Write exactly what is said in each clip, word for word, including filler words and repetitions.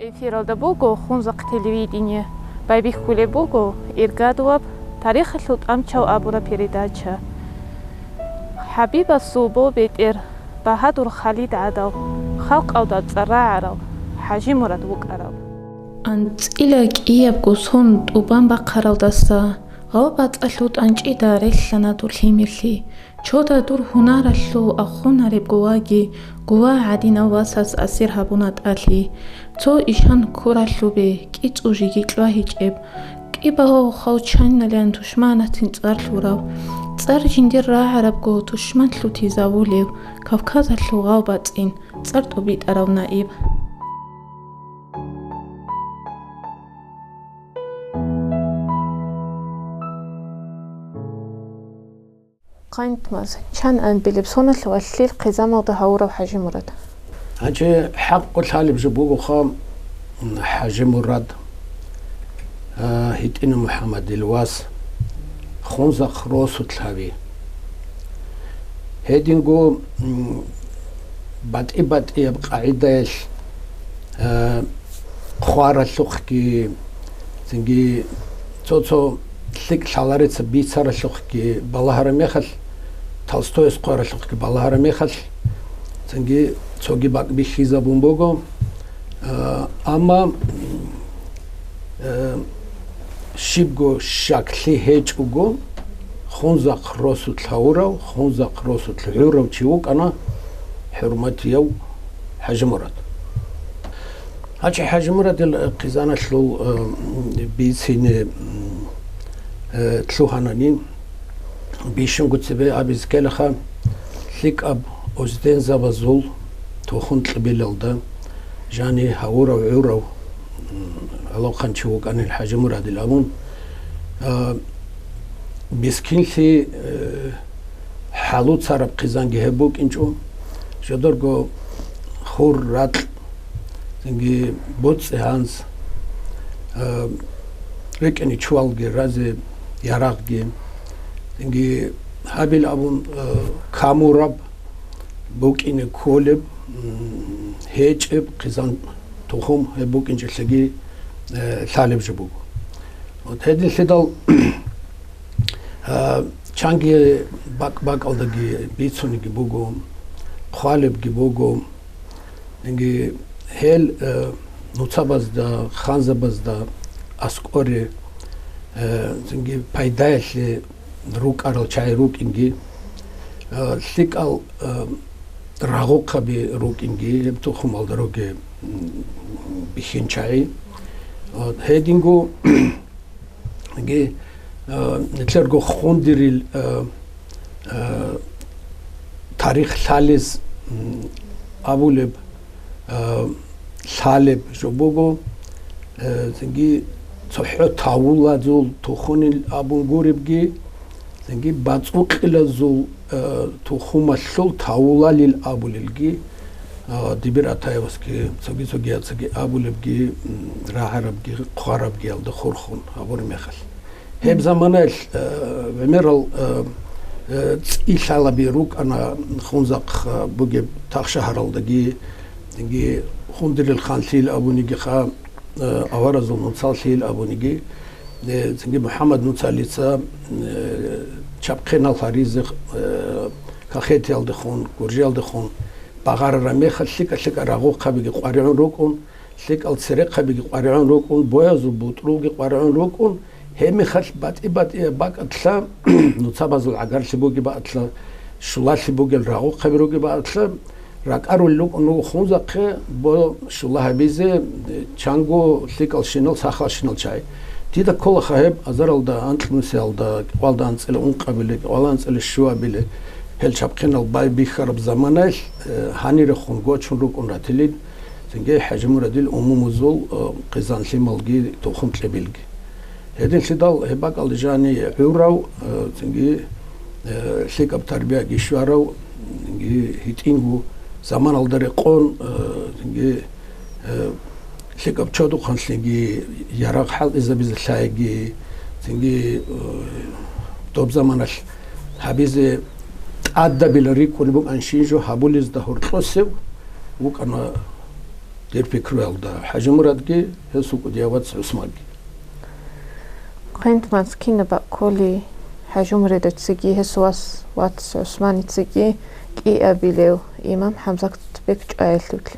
Эфиралда буго Хунзахъ телевидение. Байбихьулеб буго Иргадулаб тарихалъул тӀамчал абураб передача. ХӀабибасул бо бетӀер, багьадур Халид гӀадал, халкъалда цӀар рагӀарал ХӀажимурад вукӀарал. АнцӀила кӀиябго сон тӀубан бахъаралдаса гъалбацӀалъул тӀанчӀида релълъана дур лъимерлъи. Чода дур гьунаралъул ахунареб гуваги, гува гӀадинав васас асир гьабуна тӀалъи. Цо ишан ккуралъубе, кӀицӀул жеги кьвагьичӀеб, кӀибагьав хав чайналъан тушманацин цӀар лъурав, цӀар жиндир рагӀарабго тушман лъутизавулев, Кавказалъул гъалбацӀин цӀар тӀубитӀарав наиб. Хъантмаз, чан анбилеб соналъ ва лъил хъизамалда гьавурав ХӀажимурад? Гьанже хӀакъго лъалеб жо бугоха, м, ХӀажимурад, а, гьитӀина МухӀаммадил вас, Хунзахъ росулъ гьави. Гьединго, м, батӀи-батӀияб къагӀидаялъ, а, хъваралъухъги, цинги цо-цо лъикӀ лъалареца бицаралъухъги балагьараб мехалъ, Толстояс хъваралъухъги балагьараб мехалъ, цинги цоги бакӀ бихьизабун буго. А, амма, э, щибго щаклъи гьечӀого, Хунзахъ росулъ гьавурав, Хунзахъ росулъ гӀурав чи вукӀана хӀурматияв ХӀажимурад. Гьачи ХӀажимурадил хъизаналъул, э, бицине, м, э, лъугьанани, бищунго цебе абизе ккелаха, лъикӀаб оздензабазул тухум кьибилалда жани гьавурав гӀурав, м, гӀолохъанчи вукӀанил ХӀажимурадил абун, а, мискинлъи, э, хӀалуцараб хъизанги гьеб букӀинчӀо, жодорго хур-ракь, цинги боцӀи-гьанз, а, рекӀени чуялги разе ярагъги, цинги гьабил абун, а, камураб, букӀине кколеб, м, гьечӀеб хъизан тухум гьеб букӀинчӀелъиги, э, лъалеб жо буго. Вот гьединлъидал, а, чанги бакӀ-бакӀалдаги бицунеги буго, хъвалебги буго. Цинги гьел, э, нуцабазда, ханзабазда аскӀоре, э, цинги пайдаялъе рукӀарал чагӀи рукӀинги, э, лъикӀал, э, рагъухъаби рукӀинги, гьеб тухумалда ругеб, м, бихьинчагӀи. Вот, гьединго, ги, а, нилъерго хундирил, а, а, тарих лъалез, м, абулеб, а, лъалеб жо буго, а, цинги цохӀо тавулазул тухунил абун гуребги, цинги бацӀукьилазул, а, тухумалъул тавулалил абулелги, а, Дибир Атаевасги, цоги-цогияцаги абулебги, м, рагӀарабги, хъварабгиялда хурхун гьабураб мехалъ. Гьеб заманаялъ, а, гӀемерал, а, а, цӀи лъалаби рукӀана Хунзахъ, а, бугеб тахшагьаралдаги, цинги Хундирил ханлъил абунигиха, а, аваразул нуцаллъил абуниги, э, цинги МухӀаммад нуцалица, э, чапхъинал гьаризе, э, Кахетиялдехун, Гуржиялдехун багъарараб мехалъ лъикӀа-лъикӀа рагъухъабиги къваригӀун рукӀун, лъикӀал церехъабиги къваригӀун рукӀун, боязул бутӀрулги къваригӀун рукӀун, гьебмехалъ батӀи-батӀияб бакӀалъа, нуцабазул гӀагарлъи бугеб бакӀалъа, щулалъи бугел рагъухъаби ругеб бакӀалъа, ракӀарулел рукӀун руго Хунзахъе бо щула гьабизе, чанго лъикӀалщинал, сахалщинал чагӀи. Дида кколаха гьеб азаралда, анкьнусиялда, кӀикъвалда анцӀила ункъабиле, кӀикъвалда анцӀила щуабиле, гьел чапхъинал байбихьараб заманаялъ, э, гьанирехун гочун рукӀун ратилин, цинги ХӀажимурадил умумузул, э, хъизан-лъималги тухум кьибилги. Гьединлъидал гьеб бакӀалда жани гӀурав, э, цинги, э, лъикӀаб тарбияги щварав, цинги гьитӀинго заманалда рекъон, э, цинги, э, лъикӀаб чодухъанлъиги, ярагъ хӀалтӀизабизе лъайги, цинги, э, доб заманалъ гьабизе тӀадабила рикӀкӀунеб букӀанщин жо гьабулезда гьоркьосев вукӀана Дир пикруялда ХӀажимурадги гьесул кӀудияв вац ГӀусманги. Хъвен-тӀмац кинаб бакӀ кколи ХӀажимурадицаги гьесул вас вац ГӀусманицаги кӀиабилев имам ХӀамзатбек чӀваялъулъ?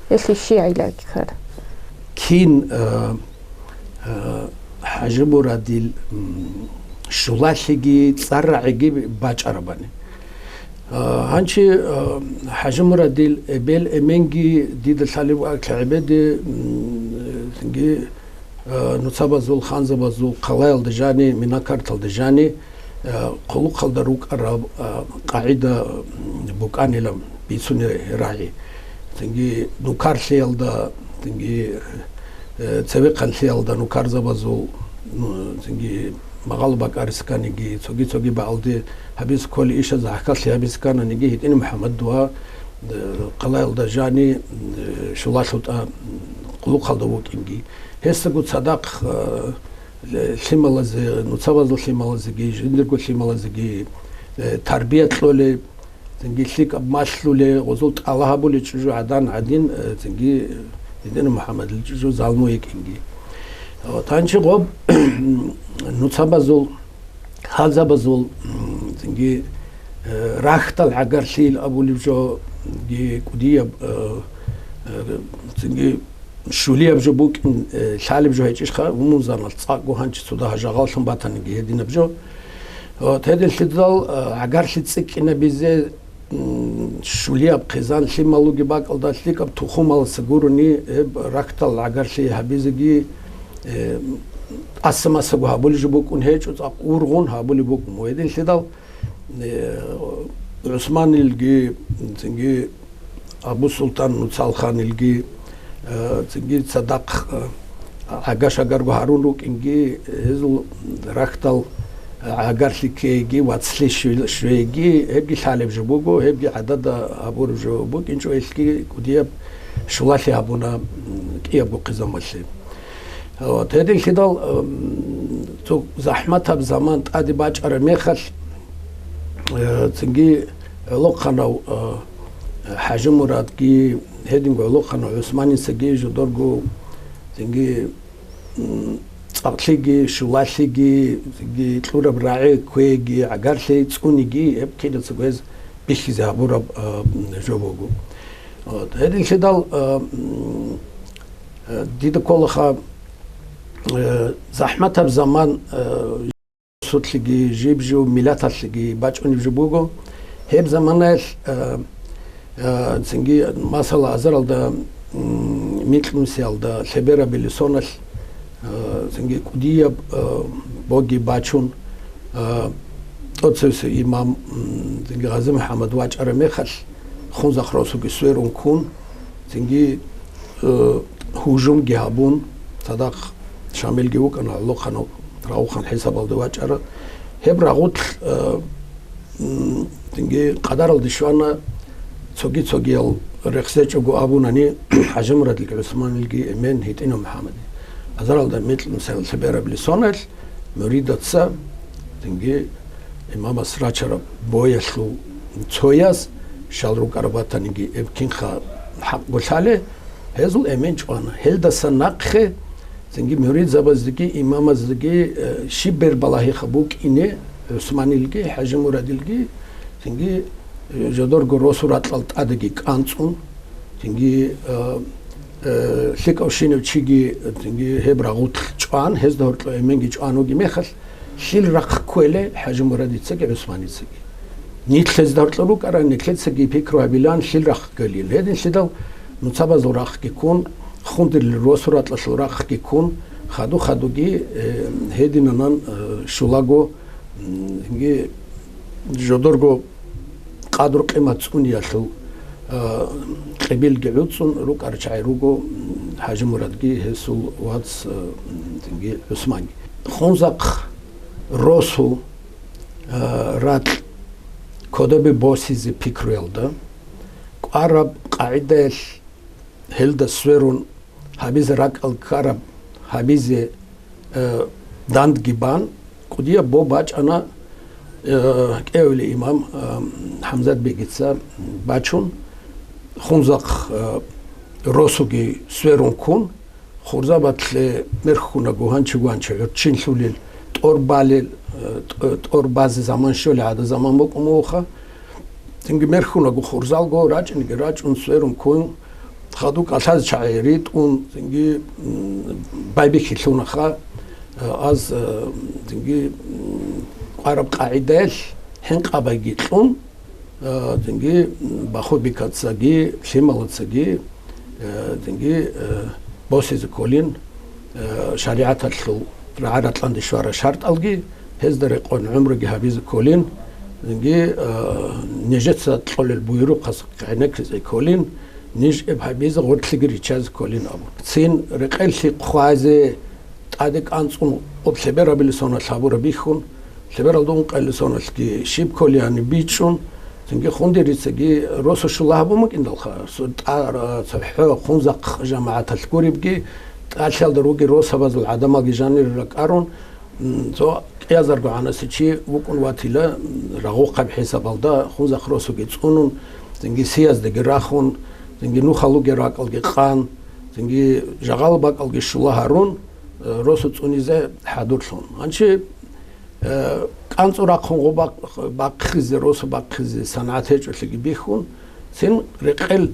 Гьелъие щай гӀиллаги ккар? Кин, а, а, ХӀажимурадил, м, щулалъиги цӀар-рагӀиги бачӀарабани. А, гьанчи, а, ХӀажимурадил эбел-эменги дида лъалеб вакӀлъи гӀебеде, м, цинги, а, нуцабазул, ханзабазул хъалаялда жани, минакарталда жани, а, хъулухъалда рукӀараб, а, къагӀида, м, букӀанилан бицунеб рагӀи. Цинги нукарлъиялда, цинги, э, цевехъанлъиялда нукарзабазул, ну, цинги магъало бакӀарисканиги, цоги-цоги багӀалде гьабиз кколи ишаз гӀахьаллъи гьабискананиги, гьитӀинаб МухӀаммад ва, э, хъалаялда жани, э, щулалъутӀа, м, хъулухъалда вукӀинги. Гьесдаго цадахъ, э, лъималазе, нуцабазул лъималазеги, жиндирго лъималазеги, э, тарбия кьолеб, цинги лъикӀаб малъуле, гъозул тӀала гьабулел чӀужу гӀадан гӀадин, э, цинги, э, гьитӀинаб МухӀаммадил чӀужу залму йикӀинги. Вот, гьанчи гъоб нуцабазул, ханзабазул, м, цинги, э, рахьдал гӀагарлъийил абулеб жо, цинги кӀудияб, э, э, цинги щулияб жо букӀин, э, лъалеб жо гьечӀищха, умумузамал цӀакъго гьанчи цо дагьа жагъаллъун батаниги гьединаб жо. Вот, гьединлъидал, э, гӀагарлъи цӀикӀкӀинабизе, м, щулияб хъизан лъималуги бакӀалда лъикӀаб тухумаласа гурони, гьеб рахьдал гӀагарлъи гьабизеги, э, тӀаса-масаго гьабулеб жо букӀун гьечӀо, цӀакъ ургъун гьабулеб букӀун. Гьединлъидал, э, ГӀусманилги, цинги Абу-Султан нуцал ханилги, э, цинги цадахъ, э, гӀага-шагарго гьарун рукӀинги, гьезул рахьдал, э, гӀагарлъи ккейги, вацлъи щве-, щвейги, гьебги лъалеб жо буго, гьебги гӀадада гьабураб жо букӀинчӀо, гьелъги кӀудияб щулалъи гьабуна, м, кӀиябго хъизамалъе. Вот, гьединлъидал, м, цо захӀматаб заман тӀаде бачӀараб мехалъ, э, цинги гӀолохъанав, э, ХӀажимурадги, гьединго гӀолохъанав ГӀусманницаги жодорго, цинги, м, цӀакълъиги, щулалъиги, цинги кьураб рагӀи кквеги, гӀагарлъи цӀуниги, гьеб кинацаго гьез бихьизе гьабураб, э, жо буго. Вот, гьединлъидал, э, м, Э, дида кколаха, э, захӀматаб заман, э, росулъеги, жиб-жив миллаталъеги бачӀунеб жо буго. Гьеб заманаялъ, э, э, цинги, масала, азаралда, м, микьнусиялда лъеберабили соналъ, э, цинги кӀудияб, э, боги бачун, э, тӀоцевсев имам, м, цинги Гъази МухӀаммад вачӀараб мехалъ, Хунзахъ росуги сверун ккун, цинги, э, гьужумги гьабун, цадахъ Шамилги вукӀана, гӀолохъанав рагъухан хӀисабалде вачӀара. Гьеб рагъулъ, э, м, цинги къадаралде щвана, цоги-цогиял рехсечӀого абунани, ХӀажимурадилги ГӀусманилги эмен гьитӀинав МухӀаммади. Азаралда микьнусиялъ лъеберабли соналъ, муридаца, цинги имамас рачараб боялъул цояс, щал рукӀараб батаниги эб кинха хӀакъго лъале, гьезул эмен чӀвана. Гьелдаса нахъе цинги муридзабаздеги имамаздеги, э, щиб бербалагьиха букӀине, ГӀусманилги, ХӀажимурадилги, цинги, э, жодорго росу-ракьал тӀадеги кӀанцӀун, цинги, э, э, лъикӀавщинав чиги, цинги гьеб рагъулъ чӀван, гьезда гьоркьо эменги чӀван вугеб мехалъ, лъил рахъ кквелей ХӀажимурадицаги ГӀусманицаги? Нилъ гьезда гьоркьо рукӀарай, нилъецаги пикру гьабилан, лъил рахъ ккелин. Гьединлъидал нуцабазул рахъги ккун, хундирил росу-ракьалъул рахъги ккун, хаду-хадуги, э, гьединанан, э, щулаго, м, цинги жодорго къадру-къимат цӀуниялъул, а, къибилги гӀуцӀун рукӀарал чагӀи руго, м, ХӀажимурадги гьесул вац, а, м, цинги ГӀусманги. Хунзахъ росу, а, ракь кодобе босизе пикруялда, кӀвараб къагӀидаялъ гьелда сверун гьабизе ракӀал ккараб гьабизе, э, дандги бан, кӀудияб бо бачӀана, э, кӀиявилей имам, э, ХӀамзатбегица бачун, Хунзахъ, э, росуги сверун ккун, хурзабатлъе мерхьунаго гьанчи-гванчи гӀурччинлъулел, тӀор балел, э, тӀ-, тӀор базе заман щолел гӀадаб заман букӀун бугоха. Цинги мерхьунаго хурзалго рачӀинги рачӀун сверун ккун, хадуб кӀалъазе чагӀи ритӀун, цинги, м, байбихьилъунаха, э, аз, э, цинги, м, къвараб къагӀидаялъ хӀинкъабайги кьун, э, цинги, м, Бахубикацаги, лъималацаги, э, цинги, э, босизе кколин, э, шаригӀаталъул рагӀа-ратӀлъанде щварал шартӀалги, гьезда рекъон гӀумруги гьабизе кколин, цинги, э, нижеца кьолел буюрухъас гӀенеккизе кколин, ниж эб гьабизе гъорлъиги риччазе кколин абун. Цин рекъелъи хъвазе тӀаде кӀанцӀун, об лъеберабилеб соналъ гьабураб бихьун, лъебералда ункъабилеб соналъги щиб кколеяни бичӀчӀун, цинги хундерицаги росу щула гьабун букӀиндалха, цо тӀа-, цо хӀо хунзахъ жамагӀаталъ гуребги, тӀалъиялда ругел росабазул гӀадамалги жанире ракӀарун, м, цо кӀиазарго гӀанаси чи вукӀун ватила, м, рагъухъаб хӀисабалда хунзахъ росуги цӀунун, цинги сияздеги рахун, цинги нухалугел ракӀалги къан, цинги жагъал бакӀалги щула гьарун, э, росу цӀунизе хӀадурлъун. Гьанчи, э, кӀанцӀу рахъун гъо бахъ-, бахъизе, росу бахъизе санагӀат гьечӀолъиги бихьун, цин рекъел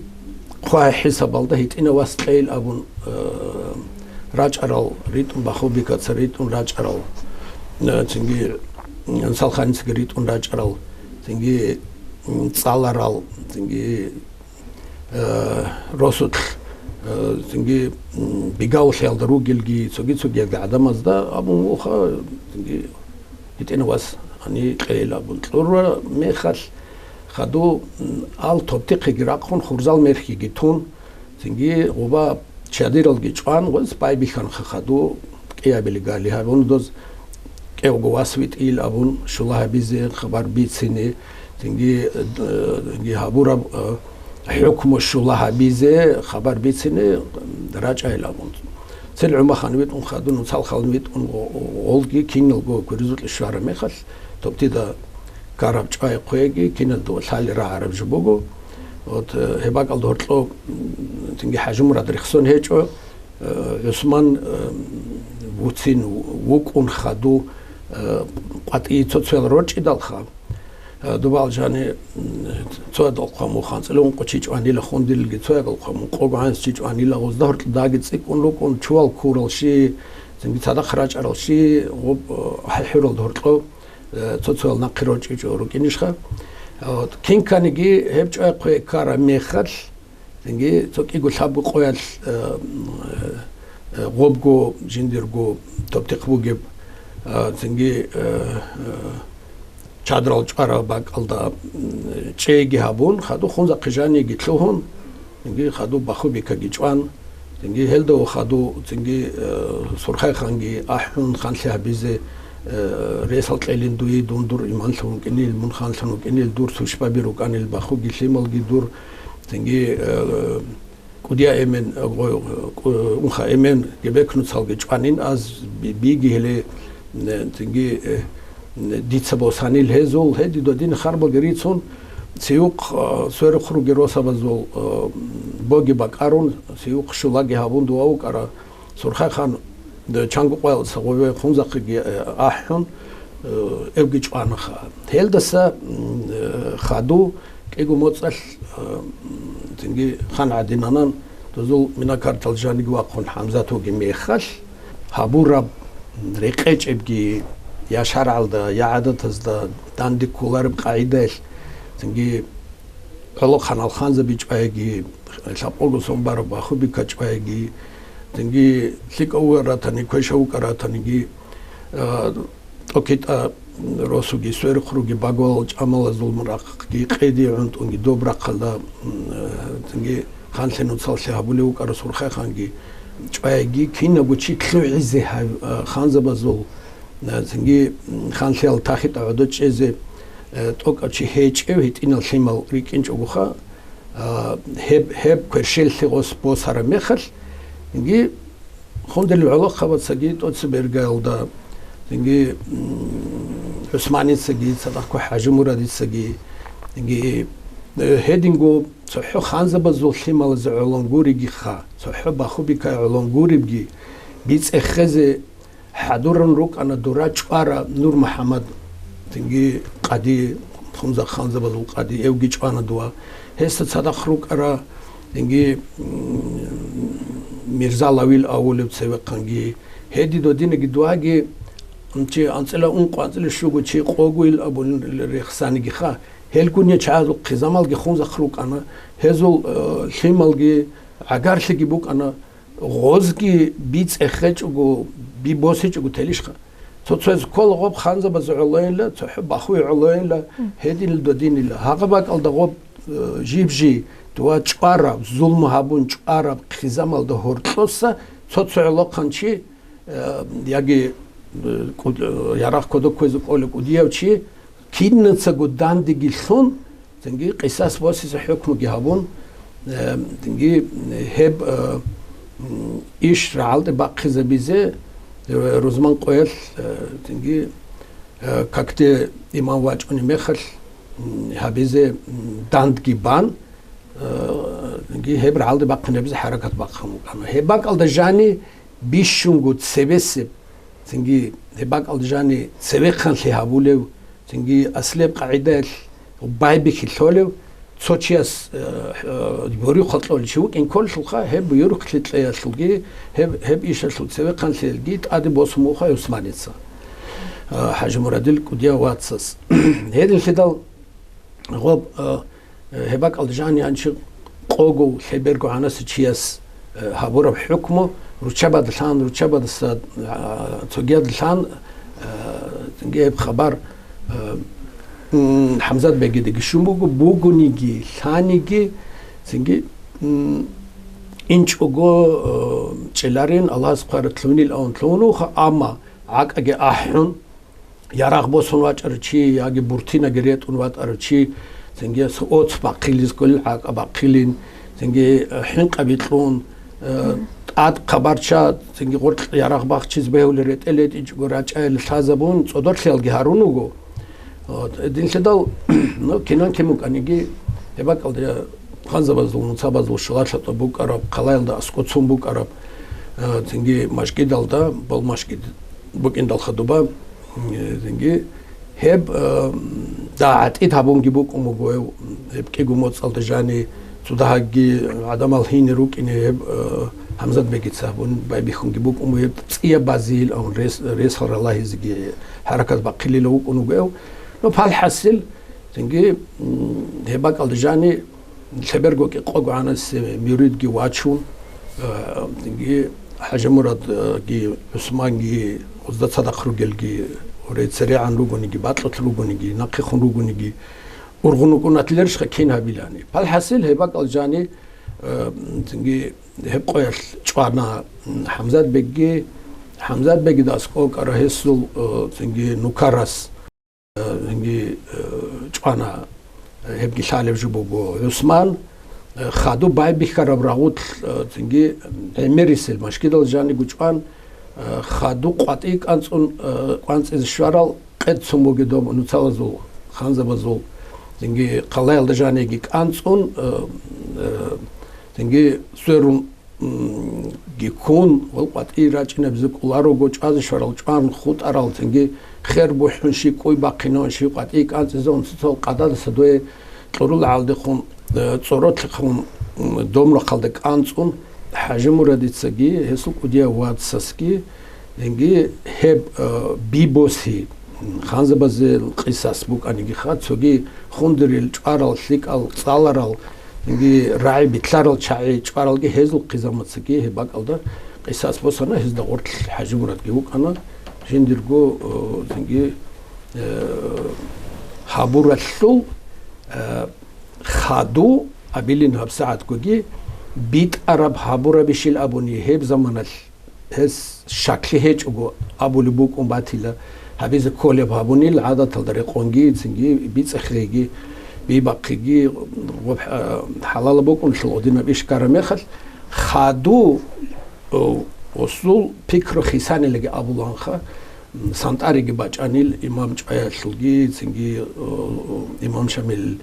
хъвай хӀисабалда гьитӀинав вас кьейил абун, э, рачӀарал ритӀун, Бахубикаца ритӀун рачӀарал, э, цинги, м, Салханицаги ритӀун рачӀарал, цинги, м, цӀаларал, цинги, э, росулъ, э, цинги, м, бигавлъиялда ругелги, цоги-цогиялги гӀадамазда абун вуха, цинги гьитӀинав вас гьани кьейил абун. Кьурра мехалъ хадуб, м, ал топтихъеги рахъун, хурзал мерхьиги тун, цинги гъуба чадиралги чӀван, гъоз байбихьанха хадуб кӀиабили гали гьабун, доз кӀевго вас витӀил абун, щула гьабизе, хабар бицине, цинги, э, цинги гьабураб, э, хӀукму щула гьабизе, хабар бицине рачӀайил абун. Цел гӀумахъан витӀун хадун, цалхъан витӀун гъо-, гъолги киналго кверизукье щвараб мехалъ, топтида караб чӀвай хъвеги, киназда лъали рагӀараб жо буго. Вот, э, гьеб бакӀалда гьоркьо, м, цинги ХӀажимурад рехсон гьечӀо, э, ГӀусман, э, вуцин вукӀун хаду, э, къватӀи цо-цоял рорчӀидалха, э, дубал жани, м, цоядал хъван мух анцӀила ункъо чи чӀванила хундилги, цоягал хъван мух къого гӀанс чи чӀванила, гъузда гьоркьо даги цӀикӀкӀун рукӀун, чувал ккурал щи, цинги цадахъ рачӀарал щи, гъуб, э, хӀехӀуралда гьоркьо, э, цо-цоял нахъе рорчӀичӀо рукӀинищха. Вот. Кин кканиги гьеб чӀвай хъвей ккараб мехалъ, цинги цо кӀиго лъабго къоялъ, э, э, гъобго жиндирго топтихъ бугеб, э, цинги, э, э, чадрал чӀвараб бакӀалда, м, чӀейги гьабун, хадуб хунзахъе жаниги лъугьун, цинги хадуб Бахубикаги чӀван, цинги гьелда ва хадуб, цинги, э, Сурхайханги ахӀун, ханлъи гьабизе, э, ресал кьелин дуе, дун дур иманлъун вукӀинил, мун ханлъун вукӀинил, дур сушбаби рукӀанил, Бахуги лъималги дур, цинги, э, кӀудия эмен, э, гъо-, кӀу-, унха эмен, гебекнуцалги чӀванин аз би-, биги гьеле, э, цинги, э, дица босанил гьезул, гьедидо дин харбалги рицун, цӀиюхъ, э, сверухъ ругел росабазул, э, боги бакӀарун, цӀиюхъ щулаги гьабун дова вукӀара. Сурхайхан, э, чанго къоялъ гъове хунзахъеги, э, ахӀун, э, эвги чӀванаха. Гьелдаса, м, э, хаду кӀиго моцӀалъ, э, м, цинги хан гӀадинанан, дозул минакартал жаниги вахъун ХӀамзат вугеб мехалъ, гьабураб рекъечӀебги я шаргӀалда, я гӀадатазда данде кколареб къагӀидаялъ, цинги гӀолохъанал ханзаби чӀвайги, лъабкъого сон бараб Бахубика чӀвайги, цинги лъикӀав вукӀа ратани, квешав вукӀа ратаниги, а, тӀокӀитӀа росуги, сверухъ руги, багвалал чӀамалазул рахъги, къеди гӀунтӀунги доб рахъалда, м, а, цинги ханлъи нуцаллъи гьабулев вукӀара Сурхайханги чӀвайги, кинабго чи лъугӀизе гьав-, а, ханзабазул, а, цинги, м, ханлъиял тахитӀа гӀодо чӀезе, а, тӀокӀав чи гьечӀев гьитӀинал лъимал рикӀкӀинчӀогоха, а, гьеб, гьеб кверщеллъи гъос босараб мехалъ, цинги хундел гӀолохъабацаги ТӀоцебергаялда, цинги, м, ГӀусманицаги, цадахъго ХӀажимурадицаги, цинги Э, гьединго цохӀо ханзабазул лъималазе гӀолон гуригиха, цохӀо бахубикай гӀолон гурибги, бицӀехезе хӀадурун рукӀана дура чӀвара Нур МухӀаммад, цинги къади, хунза-, ханзабазул къади, эвги чӀвана дова. Гьесда цадахъ рукӀара, цинги, м, Мирза Лавил авулев цевехъанги, гьедидо динаги дуаги, чи анцӀила ункъо, анцӀила щуго чи къогойил абун рехсанигиха. Гьелгун я чагӀазул хъизамалги хунзахъ рукӀана, гьезул, э, лъималги гӀагарлъиги букӀана, гъозги бицӀехечӀого, би босичӀого телищха. Цо-цояз ккола гъоб ханзабазе гӀолоинла, цохӀо бахуе гӀолоинла, гьединилда динилла. Гьагъа бакӀалда гъоб, э, жиб-жи, дова чӀвараб, зулму гьабун чӀвараб хъизамалда гьоркьоса цо-цо гӀолохъанчи, э, яги, э, кӀуд-, э, ярагъ кодоб кквезе кӀолев кӀудияв чи, кинацаго дандеги лъун, цинги къисас босизе хӀукмуги гьабун, э, цинги гьеб, э, м, иш рагӀалде бахъизабизе, э, рузман къоялъ, э, цинги, э, какде имам вачӀунеб мехалъ, м, гьабизе, м, дандги бан, э, цинги гьеб рагӀалде бахъинабизе хӀаракат бахъун букӀана. Гьеб бакӀалда жани бищунго цебесеб, цинги гьеб бакӀалда жани цевехъанлъи гьабулев, цинги аслияб къагӀидаялъ байбихьи лъолев, цо чияс, э, э, буюрухъ кьолев чи вукӀин кколелъулха, гьеб буюрухълъи кьеялъулги, гьеб, гьеб ишалъул цевехъанлъиялги тӀаде босун буха ГӀусманица, э, ХӀажимурадил кӀудияв вацас. Гьединлъидал гъоб, э, э, гьеб бакӀалда жаниянчи къого лъеберго гӀанаси чияс, э, гьабураб хӀукму руччабадлъан, руччабаздаса, а, цогиялдалъан, э, цинги гьеб хабар, э, м, ХӀамзат бегидеги щун буго, бугониги, лъаниги, цинги, м, инчӀого, э, чӀеларин, Аллагьас хъварат лъунил авун лъугьунуха, амма гӀакӀаги ахӀун, ярагъ босун вачӀарав чи яги буртинаги ретӀун ватӀарав чи, цинги оц бахъилиз кколел гӀакӀа бахъилин, цинги, э, хӀинкъаби кьун, э, тӀад хъабарча, цинги гъоркь ярагъ бахчиз бегьулел ретӀел ретӀичӀого рачӀайилан лъазабун, цӀодорлъиялги гьарун вуго. Вот, гьединлъидал, ну, кинан кин букӀаниги, гьеб бакӀалда ханзабазул, нуцабазул шалалъа тӀад букӀараб, хъалаялда аскӀоцун букӀараб, э, цинги машгидалда, бол машгид букӀиндал хадуба, Э, цинги гьеб, э, дагӀа-тӀид гьабунги букӀун буго гьев, гьеб кӀиго моцӀалда жани, цо дагьабги гӀадамал гьине рукӀине гьеб, э, ХӀамзат бегица гьабун байбихьунги букӀун буго гьеб цӀияб базейилан рес-, ресал ралагьизеги хӀаракат бахъилила вукӀун вуго гьев. Ну, палхӀасил, цинги, м, гьеб бакӀалда жани, лъеберго кӀикъого гӀанаси муридги вачун, а, цинги ХӀажимурадги, ГӀусманги, гъозда цадахъ ругелги, гьуре церегӀан ругониги, бакьулъ ругониги, нахъехун ругониги, ургъун вукӀун атиларищха кин гьабилани. ПалхӀасил гьеб бакӀал жани, а, цинги гьеб къоялъ чӀвана ХӀамзат бегги, ХӀамзат бегидас кӀокӀара гьесул, а, цинги нукарас. Гьанги, э, чӀвана, э, гьебги лъалеб жо буго ГӀусман, э, хаду байбихьараб рагъулъ, э, цинги гӀемерисел машгидал жаниго чӀван, э, хаду къватӀий кӀанцӀун, э, кӀванцӀизе щварал къеццун бугеб доб нуцалазул, ханзабазул, цинги хъалаялда жаниги кӀанцӀун, э, э, цинги сверун м, ги ккун, вал къватӀий рачӀинабизе кӀоларого, чӀвазе щварал чӀван, хутӀарал, цинги хер бухӀун, щиб кӀуй бахъинавун, щиб къватӀий кӀанцӀизавун, цоцал къададаса дое кьурул гӀалдехун, э, цӀоротлъихъун, м, домрахъалда кӀанцӀун, ХӀажимурадицаги, гьесул кӀудияв вацасги, цинги гьеб, э, би боси, м, ханзабазул къисас букӀанигиха, цоги хундурел, чӀварал, лъикӀал, цӀаларал, Цинги рагӀи битлъарал чагӀи чӀваралги гьезул хъизамацаги гьеб бакӀалда къисас босана, гьезда гъорлъ ХӀажимурадги вукӀана, жиндирго, э, цинги, э, гьабуралъул, э, хаду абилин гьабсагӀатгоги битӀараб гьабурабищил абуни гьеб заманалъ. Гьес щаклъи гьечӀого абулеб букӀун батила, гьабизе кколеб гьабунил гӀадаталда рекъонги, цинги бицӀехъеги, бибахъиги, гъоб, а, хӀалалаб букӀунлъул гъодинаб иш ккараб мехалъ, хаду, о, осул пикру хисанилаги абуланха, м, сантӀариги бачӀанил имам ЧӀваялъулги, цинги, о, о, имам Шамил,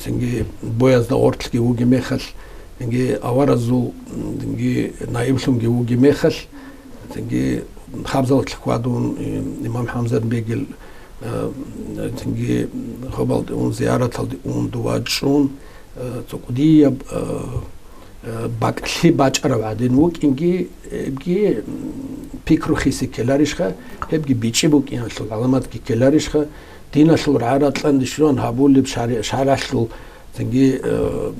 цинги боязда гъортлъги вуги мехалъ, цинги аваразул, цинги наиблъунги вуги мехалъ, цинги хабзалъ хьвадун, имам ХӀамзат бегил, цинги гьобалде ун, зияраталде ун, дова чӀун, цо кӀудияб, э, бакӀлъи бачӀарав гӀадин вукӀинги, гьебги, м, пикру хиси ккеларищха, гьебги бичӀчӀи букӀиналъул гӀаламатги ккеларищха, диналъул рагӀа-ракьанде щван гьабулеб шари-, шаргӀалъул цинги, э, м,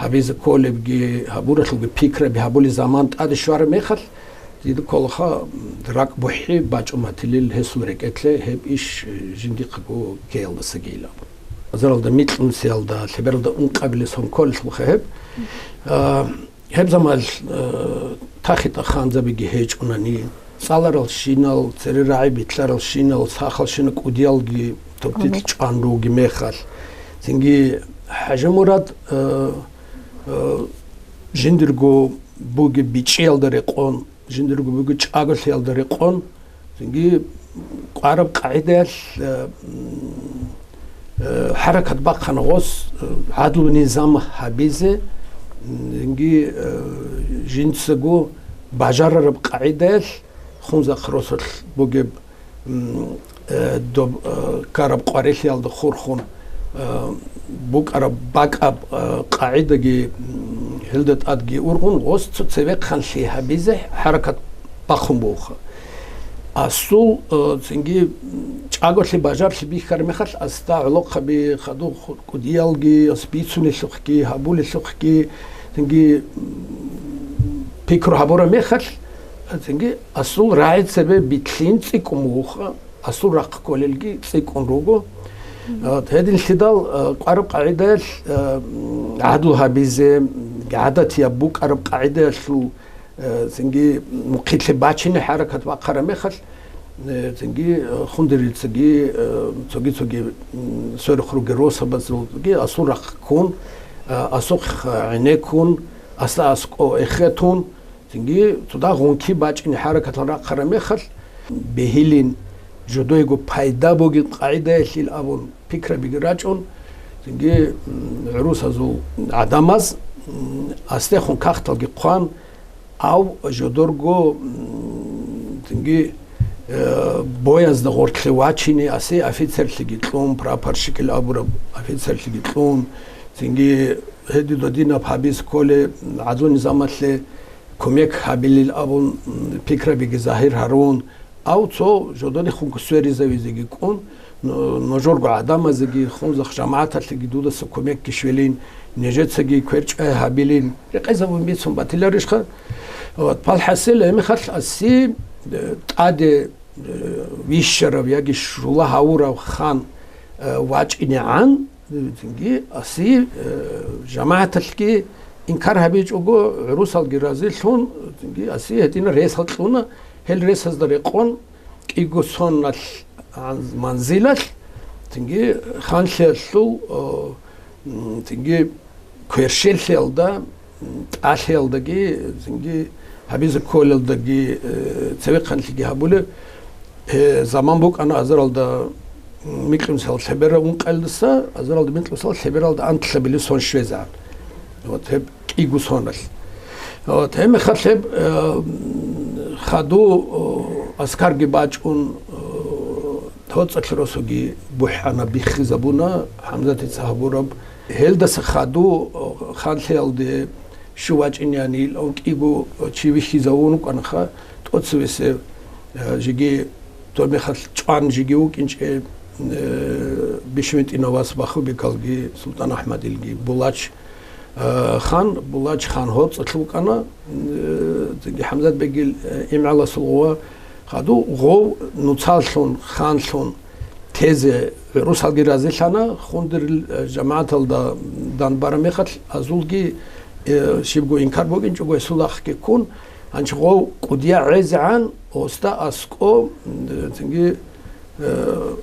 гьабизе кколебги, гьабуралъулги пикраби гьабулеб заман тӀаде щвараб мехалъ, дида кколаха, м, ракӀ бухӀи бачӀун батилел гьесул рекӀелъе, гьеб иш, э, жиндихъего ккеялдасагийилан. Азаралда микьнусиялда, лъебералда ункъабилеб сон кколелъулха гьеб. А, гьеб заманалъ, а, тахитӀа ханзабиги гьечӀунани, цӀаларалщинал, цере рагӀи битлъаралщинал, сахалщина кӀудиялги туртилъ Гьаниб. ЧӀван руги мехалъ. Цинги ХӀажимурад, а, а, жиндирго бугеб бичӀчӀиялда рекъон, жиндирго бугеб чӀаголъиялда рекъон, цинги къвараб къагӀидаялъ, э, м, э, хӀаракат бахъана гъос, э, гӀадлу-низам гьабизе, м, цинги, э, жинцаго бажарараб къагӀидаялъ хунзахъ росулъ бугеб, м, э, доб-, э, ккараб къварилъиялда хурхун, э, букӀараб бакӀаб, э, къагӀидаги, м, гьелда тӀадги ургъун, гъос цо цевехъанлъи гьабизе хӀаракат бахъун бугоха. Асул, э, цинги, м, чӀаголъи бажарлъи бихьараб мехалъ, асда гӀолохъаби, хадуб кӀудиялги, ас бицунелъухъги, гьабулелъухъги, цинги, м, пикру гьабураб мехалъ, цинги асул рагӀи цебе битлъин цӀикӀкӀун бугоха. Асул рахъ кколелги цӀикӀкӀун руго. Мгм. Вот, гьединлъидал, э, къвараб къагӀидаялъ, э, м, гӀадлу гьабизе, м, гӀадатияб букӀараб къагӀидаялъул, э, цинги мухъилъи бачине хӀаракат бахъараб мехалъ, э, цинги, э, хундерилцаги, э, цоги-цоги, м, сверухъ ругел росабазулги асул рахъ ккун, э, асухъ гӀенеккун, асда аскӀов эхетун, цинги цо дагь гъунки бачӀине хӀаракатал рахъараб мехалъ, бегьилин, жодойго пайда бугеб къагӀидаялъил абун пикрабиги рачӀун, цинги, м, гӀурусазул гӀадамаз, м, асдехун кагъталги хъван, ав жодорго, м, цинги, э, боязда гъортлъе вачине асе офицерлъиги кьун, прапорщикил абураб офицерлъиги кьун, цинги гьедин додинаб гьабизе кколеб гӀадлу низамалъе кумек гьабилин абун, м, пикрабиги загьир гьарун, ав цо жодорихъунго сверизавизеги кӀун, ну-, нужерго гӀадамазеги, хунзахъ жамагӀаталъеги дудаса кумекги щвелин, нижецаги кверчӀай гьабилин рекъезабун бицун батиларищха? Вот, палхӀасил гьеб мехалъ аси, э, тӀаде, э, вищарав яги щула гьавурав хан, э, вачӀинегӀан, Цинги аси, э, жамагӀаталъги инкар гьабичӀого, гӀурусалги разилъун, цинги аси гьединал ресал кьуна, гьел ресазда рекъон кӀиго соналъ гьанз-, манзилалъ, цинги ханлъиялъул, э, м, цинги кверщеллъиялда, м, тӀалъиялдаги, цинги гьабизе кколелдаги, э, цевехъанлъиги гьабулеб, Гье, заман букӀана азаралда, м, микьнусал лъеберал ункъалдаса, азаралда микьнусал лъебералда анлъабилеб сон щвезегӀан. Вот, гьеб кӀиго соналъ. Вот, гьеб мехалъ гьеб, э, м, хаду, о, аскарги бачӀун, о, гьоцӀалъ росуги бухӀана, биххизабуна, ХӀамзатица гьабураб. Гьелдаса хаду, о, ханлъиялде щив вачӀинеян ил, кӀиго чи вихьизавун вукӀанаха, тӀоцевесев, э, жеги доб мехалъ чӀван жеги вукӀинчӀеб, э, БищмитӀинав вас Бахубекалги, СултӀан АхӀмадилги, Булач, э, хан, Булач хан гьоцӀалъ вукӀана, э, цинги ХӀамзат бегил, э, имгӀаласул гъова, хаду гъов нуцаллъун, ханлъун тезе гӀурусалги разилъана, хундерил, э, жамагӀаталда данбараб мехалъ, азулги, э, щибго инкар букӀинчӀого гьесул ахги ккун, гьанчи гъов кӀудияв гӀезегӀан, осда аскӀов, м, цинги, э,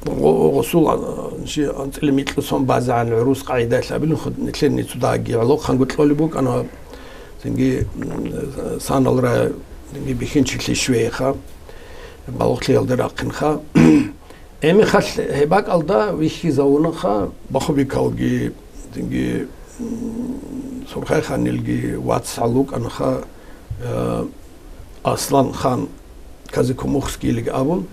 гъо-, гъосул, а, чи анцӀила микьусон базегӀан гӀурус къагӀидаялъ абилин, худ нилъер ницудаги гӀолохъанго кьолеб букӀана, цинги, м, саналра, цинги бихьинчилъи щвейха, балугълъиялда рахъинха. Гьебмехалъ гьеб бакӀалда вихьизавунаха Бахубикалги, цинги, м, Сурхайханилги вацгӀал вукӀанаха, э, Аслан-хан Казикумухскийлиги абун,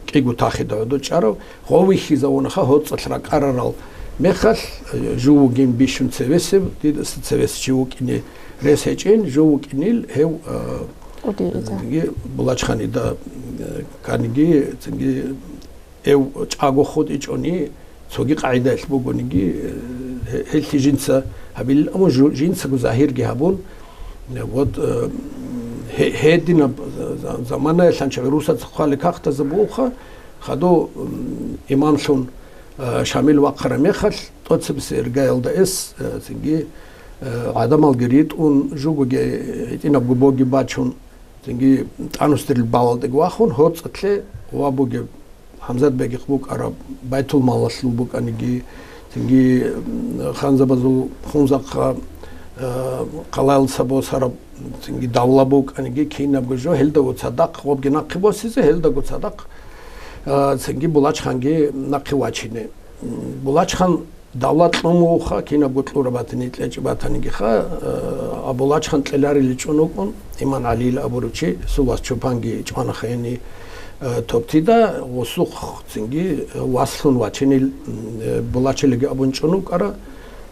кӀиго тахида гӀодов чӀарав, гъов вихьизавунаха гьоцӀалъ ракӀарарал мехалъ, э, жив вугин бищун цевесев, дидаса цевес чи вукӀине рес гьечӀин, жив вукӀинил гьев, э, КӀудида. Цинги Булачханида, э, каниги, цинги гьев чӀаго хутӀичӀони, цоги къагӀидаялъ бугониги, э, гье-, гьелъи жинца гьабилин, амма жу-, жинцаго загьирги гьабун, э, вот, э, гье-, гьединаб за-, за-, заманаялъ гьанчи гӀурусаца хъвали кагътазабуха, хадув, м, имамлъун, э, Шамил вахъараб мехалъ, тӀоцебесеб иргаялда эс, э, цинги, э, гӀадамалги ритӀун, жугоги гьитӀинабго боги бачун, цинги тӀанусдирил балалдаги вахун, гьоцӀалъе ва бугеб ХӀамзат бегихъ букӀараб байтулмалалъул букӀаниги, цинги, м, ханзабазул хунзахъа, э, хъалаялдаса босараб, цинги давла букӀаниги, кинабго жо гьелдаго цадахъ гъобги нахъе босизе, гьелдаго цадахъ, э, цинги Булачханги нахъе вачине. М, Булачхан давла кьун вуха, кинабго кьураб батани, кьечӀеб батанигиха, э, а Булачхан кьеларили чӀун вукӀун, Иман ГӀалиил абурав чи, сулас Чопанги чӀванаха гьени, э, Топтида, гъосухъ цинги, э, васлъун вачинил, м, э, Булачилиги абун чӀун вукӀара,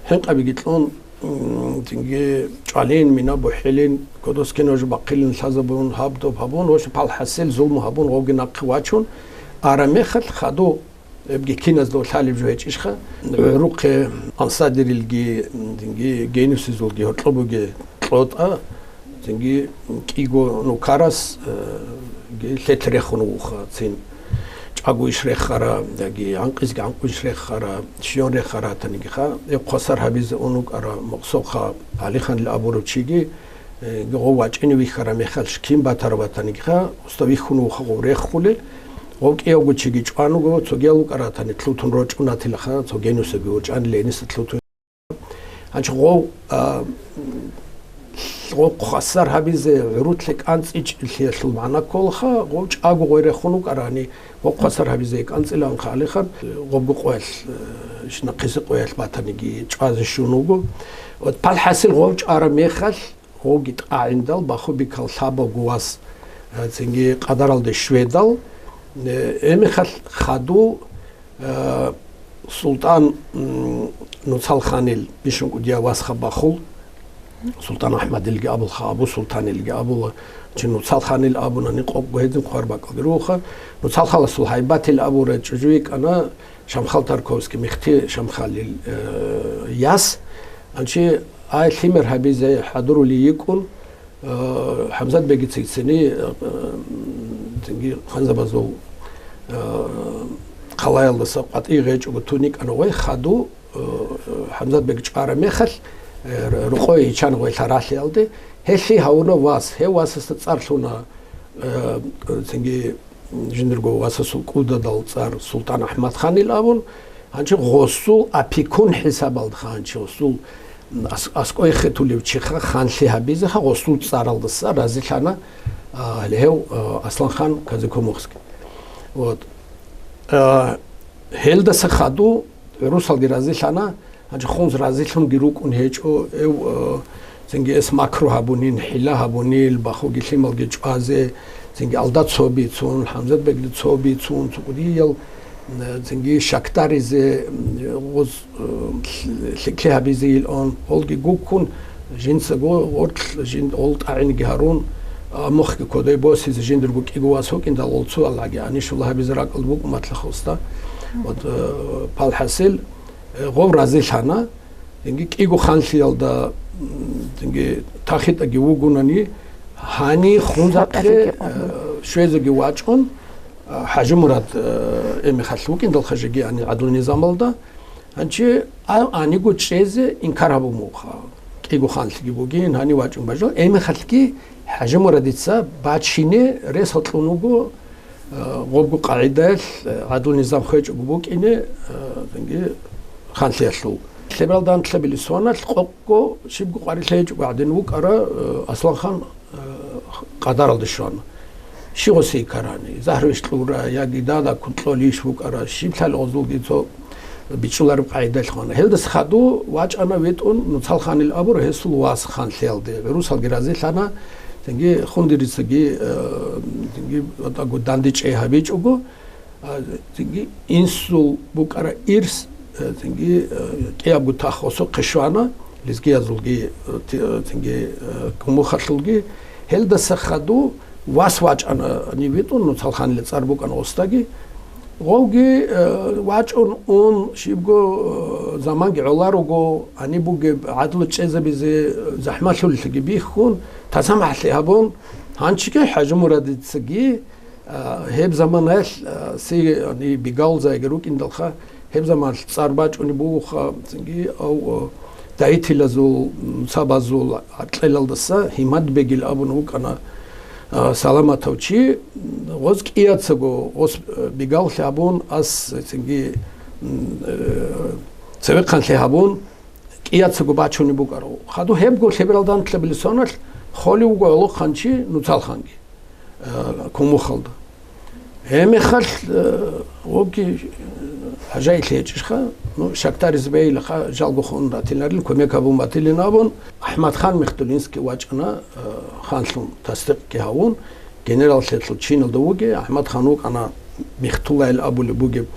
хӀинкъабиги кьун, м, цинги чӀвалин, мина бухӀилин, кодоскин важ бахъилин лъазабун, гьаб доб гьабун, ва палхӀасил зулму гьабун, гъовги нахъе вачун, ара мехалъ хадув Гьебги киназда лъалеб жо гьечӀищха? ГӀурухъе ансадирилги, цинги генусизулги гьоркьоб бугеб кьотӀа, цинги кӀиго нукарас, э, ги лъет рехун вуха, цин чӀаго иш рехара, яги гӀанкъизги гӀанкъу иш рехара, щиyon рехара гьатанигиха. Гьеб хвасар гьабизе ун вукӀара Мукъсохъа ГӀалиханил абурав чиги, Э, гъов вачӀине вихьараб мехалъ кин батараб батанигиха, уста вихьун вуха гъов реххулел. Гъов кӀиявго чиги чӀван вуго, цогиял вукӀаратани лъутун рочӀунатилаха, цо генусаги вочӀан Лениса лъутун. Гьанчи гъов, а, гъов хвасар гьабизе гӀурутлъи кӀанцӀичӀлъиялъул магӀна кколаха, гъов чӀаго гъой рехун вукӀарани, гъов хвасар гьабизе кӀанцӀиланха гӀалихъан, гъобго къоялъ, э, иш нахъисе къоялъ батаниги чӀвазе щун вуго. Вот, палхӀасил гъов чӀараб мехалъ, Гъовги тӀагӀиндал Бахубикал лъабавго вас, э, цинги къадаралде щведал, э, гьебмехалъ хадув, э, султӀан, м, Нуцалханил бищун кӀудияв васха бахул, СултӀан АхӀмадилги абулха, Абу СултӀанилги абула, чи Нуцалханил абунани къокъго гьедин хъвар бакӀалде ругоха. Нуцалхаласул гьайбатил абура чӀужу йикӀана, Шамхал Тарковский, Мехти Шамхалил, э, яс, анчи ай лъимер гьабизе хӀадурули йикӀун, э, ХӀамзат беги цицини, э, цинги ханзабазул, э, хъалаялдаса къватӀи гъечӀого тун йикӀана гъой хадув, э, ХӀамзат беги чӀвараб мехалъ, э, рукъове йиччана гъой лъаралъиялде. Гьелъи гьавуна вас, гьев васасда цӀар лъуна, э, цинги Жиндирго васасул кӀудадал цӀар СултӀан АхӀмадханил абун, гьанчи гъосул опекун хӀисабалда, гьанчи гъосул ас-, аскӀой хетулев чиха ханлъи гьабизеха, гъосул цӀаралдаса разилъана, а, гьев, а, Асланхан Казикумухский. Вот. А, гьелдаса хадув гӀурусалги разилъана, Гьанже хунз разилъунги рукӀун гьечӀо, эв, э, цинги эс макру гьабунин, хӀила гьабунил, бахуги лъималги чӀвазе, цинги алда цо бицун, ХӀамзат бегда цо бицун, цукъдиял, э, цинги щакдаризе, м, гъоз, э, лъ-, лъикӀлъи гьабизе илъун, гъолги гуккун, жинцаго гъоркь жин гъол тӀагӀинги гьарун, а, мухъги кодой босизе жиндирго кӀиго вас вукӀиндал гъол цо Аллагьги гьанишула гьабизе ракӀалда букӀун матлахъуста. Вот, э, палхӀасил, Э, гъов разилъана, динги кӀиго ханлъиялда, м, динги тахитӀаги вугунани, гьани хунзахъе, э, щвезеги вачӀун, э, ХӀажимурад, э, эми халъ вукӀиндал хажиги ани гӀадлу низамалда, гьанчи а-, аниго чӀезе инкар гьабун муха. КӀиго ханлъиги бугин, гьани вачӀун бажал, эми халъги ХӀажимурадица бачине рес гьоркьун вуго, Э, гъобго къагӀидаялъ, э, гӀадлу-низам хвечӀого букӀине, э, цинги ханлъиялъул. Лъебал данделъабили соналъ къокъго щибго къварилъи гьечӀого гӀадин вукӀара, э, Асланхан, э, къадаралде щвана. Щи гъосие ккарани, загьру иш кьура, яги дада ккун кьолищ букӀара, щиб лъали гъозулги цо бичӀчӀулареб къагӀидалъ хвана. Гьелдаса хадув вачӀана витӀун Нуцал ханил абур гьесул вас ханлъиялде. ГӀурусалги разилъана, цинги хундирицаги, э, цинги дандечӀей гьабичӀого, а, цинги инсул букӀара ирс, э, цинги, э, кӀиябго тах гъосухъе щвана, лезгиязулги, э, ти-, э, цинги, э, кумухалъулги. Гьелдаса хадув вас вачӀана, гьанив витӀун, Нуцал ханилан цӀар букӀана гъосдаги. Гъовги, э, вачӀун ун, щибго, э, заманги гӀоларого, гьаниб бугеб гӀадлу чӀезабизе, э, захӀмалъулелъиги бихьун, тасамахӀлъи гьабун, гьанчиги ХӀажимурадицаги, А, гьеб заманаялъ, а, си-, ани, Бигал зайги рукӀиндалха, гьеб заманалъ цӀар бачӀунеб бугоха, цинги, ав, а, даитилазул, м, цабазул гӀаркьелалдаса Гьимадбегил абун вукӀана, а, саламатав чи, м, гъоз кӀияцаго, гъос, а, Бигаллъи абун, ас, цинги, м, э, цевехъанлъи гьабун, кӀияцаго бачунеб букӀаро. Хадув гьебго лъебералда антлъабилеб соналъ холев вуго гӀолохъанчи Нуцалханги, э, Кумухалда. Гьеб мехалъ, э, гъобги, э, хӀажаилъи гьечӀищха, ну, щакдаризе бегьилаха, жалго хун ратиларил, кумек гьабун батилин абун, АхӀмадхан Мехтулинский вачӀана, э, ханлъун тасдикъги гьавун, генераллъиялъул чиналда вугев, АхӀмадхан вукӀана Михтуллайил абулеб бугеб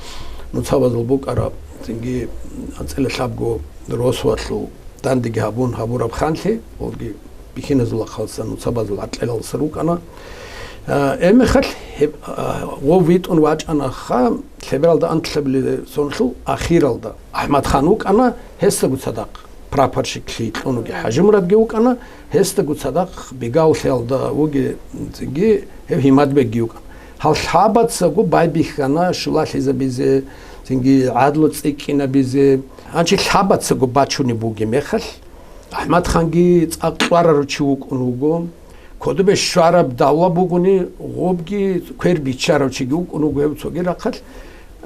нуцабазул букӀараб, цинги анцӀила лъабго росулъул дандеги гьабун гьабураб ханлъи, гъобги бихьиназул ахъалса нуцабазул гӀаркьелалса рукӀана. А, гьеб мехалъ гьеб, а, гъов витӀун вачӀанаха, лъебералда антлъабилеб соналъул ахиралда АхӀмадхан вукӀана, гьесдаго цадахъ прапорщиклъи кьун вугев ХӀажимурадги вукӀана, гьесдаго цадахъ Бегаулъиялда вугев цинги гьев Гьимадбегги вукӀана. Гьал лъабацаго байбихьана щулалъизабизе, цинги гӀадлу цӀикӀкӀинабизе. Гьанчи лъабацаго бачунеб бугеб мехалъ, АхӀмадханги цӀакъ кьварарав чи вукӀун вуго. Кодобе щвараб давла бугони, гъобги квер биччарав чиги вукӀун вуго гьев цоги рахъалъ.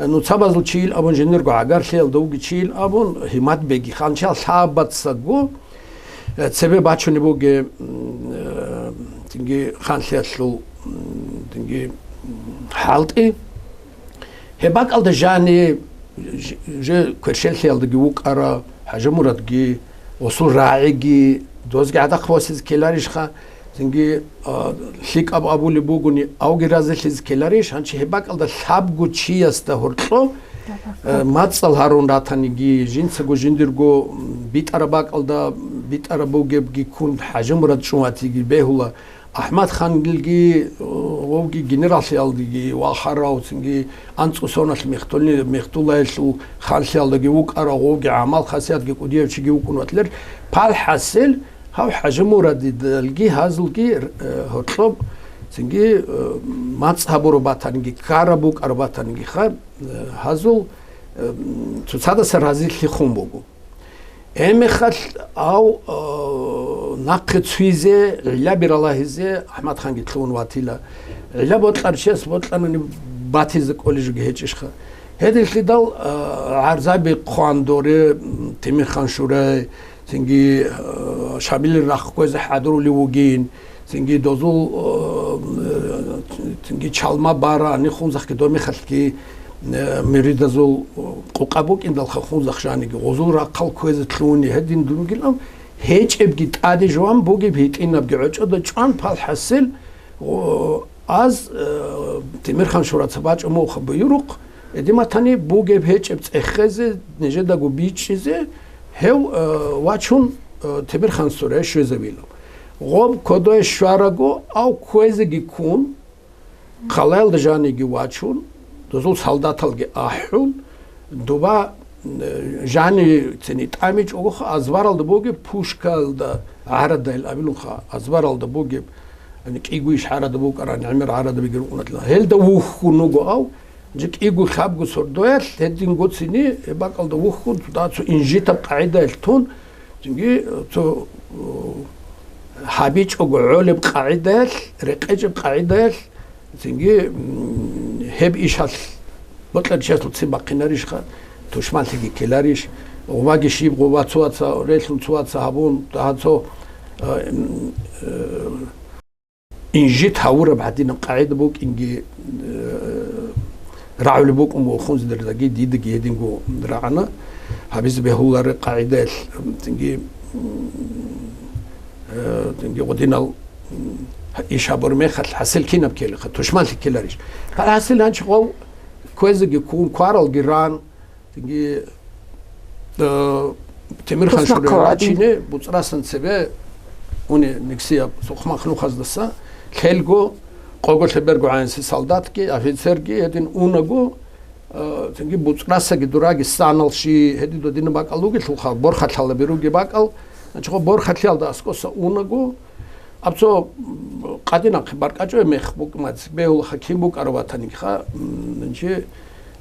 Нуцабазул чийил абун, жиндирго гӀагарлъиялда вуги чийил абун, Гьимадбеги ханчал лъабацаго, э, цебе бачунеб бугеб, м, э, цинги ханлъиялъул, м, цинги, м, хӀалтӀи. Гьеб бакӀалда жани, ж-, же кверщеллъиялдаги вукӀара, ХӀажимурадги, гъосул рагӀиги, дозги гӀадахъ босизе ккеларищха, цинги, а, лъикӀаб абулеб бугони, авги разилъизе ккеларищ, гьанчи гьеб бакӀалда лъабго чиясда гьоркьо, э, мацӀал гьарун ратаниги, жинцаго жиндирго, м, битӀараб бакӀалда битӀараб бугебги ккун ХӀажимурад чӀун ватиги бегьула, АхӀмадханилги, гъовги генераллъиялдаги вахарав, цинги анцӀго соналъ Мехтулли-, Мехтуллайилъул ханлъиялдаги вукӀарав, гъовги гӀамал-хасиятги кӀудияв чиги вукӀун ватилер. ПалхӀасил, гьав ХӀажимурадидалги гьазулги, э, гьоркьоб, цинги, э, мацӀ гьабураб батаниги, ккараб букӀараб батанигиха, э, гьазул, э, цоцадаса разилъи хун буго. Гьеб мехалъ гьав, э, нахъе цуйзе, гӀиллаби ралагьизе АхӀмадханги лъугьун ватила. ГӀилла бокьарав чияс бокьанани батизе кӀолеб жо гьечӀищха. Гьединлъидал, э, гӀарзаби хъван доре, м, Темирхан Шурай, цинги, э, Шамилил рахъ кквезе хӀадурулев вугин. Цинги дозул, э, цинги чалма бара, гьаниб Хунзахъги доб мехалъги, э, муридазул, э, къукъа букӀиндалха Хунзахъ жаниги, гъозул рахъал кквезе лъугьуни гьедин дунгилан, гьечӀебги тӀаде жуван бугеб гьитӀинабги гӀочӀода чӀван палхӀасил, о, аз, э, Темирхан Шураца бачӀун муха буюрухъ, Эдиматани бугеб гьечӀеб цӀехезе, нижедаго бичӀчӀизе, гьев, э, вачун, э, Темирхан Суре щвезавила. Гъоб кодое щвараго, ав кквезеги ккун, хъалаялда жаниги вачун, дозул солдаталги ахӀун, дуба, э, жани цени тӀамичӀогоха, азбаралда бугеб пушкалда гӀарадайил абилуха, азбаралда бугеб, яни кӀигуйищ гӀарада букӀаран, гӀемер гӀарада бигер укӀунатила. Гьелда вухьун вуго ав, Жи кӀиго-лъабго сордоялъ гьедин гоцини, гьеб бакӀалда вухьун, цо, цо инжитаб къагӀидаялъ тун, цинги, цо, о, гьабичӀого гӀолеб къагӀидаялъ, рекъечӀеб къагӀидаялъ, цинги, м, гьеб ишалъ бокьарчиясул цин бахъинарищха, тушманлъиги ккеларищ, гъубаги щиб гъуба цо ваца релълъун, цо ваца гьабун, дагьа цо, а, м, э, инжит гьавураб гьадинаб къагӀида букӀинги, э, рагӀулеб букӀун вухунзидердаги дидаги гьединго рагӀана. Гьабизе бегьуларе къагӀидаялъ, м, цинги, м, э, цинги гъудинал, м, иш гьабур мехалъ хӀасил кинаб ккелиха, тушманлъи ккеларищ? Гьал хӀасил гьанчи гъов кквезеги ккун, кваралги ран, цинги, э, Темирхан Туснахъ Шурай ккола гьадин. Рачине буцӀрасан цебе уни Никсияб сухъмах нухаздаса лъелго, къого лъеберго гӀанси солдатги, офицерги гьедин унаго, э, цинги буцӀрасаги дураги санал щи гьедин додина бакӀал ругелъулха, борхалъала бируги бакӀал, анчго борхалъиялда аскӀоса унаго, абцо, м, къадинахъе баркӀачӀой мех букӀмац, бегьулаха кин букӀарав ватаниги ха, м, нинчи,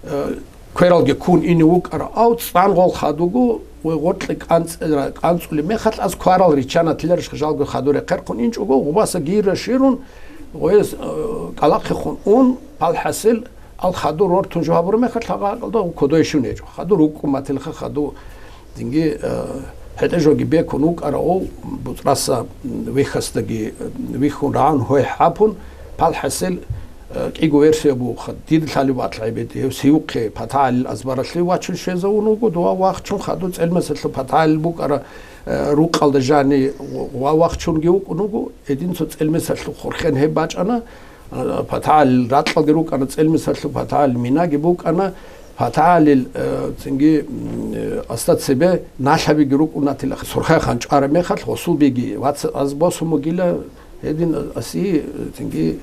э, квералги ккун ине вукӀара, ав цӀан гъол хадуго, вай гъоркье кӀанцӀ-, кӀанцӀулеб мехалъ аз кварал риччана, тиларищха жалго хадур рехъерхъун инчӀого, гъубаса гирра щирун, гъояз, э, кӀалахъехун ун, палхӀасил, ал хадур рортун жо гьабураб мехалъ, гьагъа-гьагъалда кодой щун гьечӀо. Хадур рукӀкӀун батилха, хаду Цинги, э, гьетӀе жоги бекун вукӀарав буцӀраса, м, вихьасдаги, э, вихьун рагӀун гьой хӀапун, палхӀасил, э, кӀиго версия буха, дида лъалеб батӀ гӀебеде, гьев сиюхъе ПатагӀалил азбаралъе вачун щвезавун вуго, дова вахчун хаду цӀелмасалъу ПатагӀалил букӀара, э, рукъалда жани ва вахчунги вукӀун вуго, гьедин цо цӀелмасалъу хурхен гьеб бачӀана, ПатагӀалил ракьалги рукӀана, цӀелмисалъу ПатагӀалил минаги букӀана, ПатагӀалил, э, цинги, м, э, асда цебе налъабиги рукӀунатила. Сурхайхан чӀвараб мехалъ, гъосул биги вац аз босун бугила, гьедин аси, э, цинги,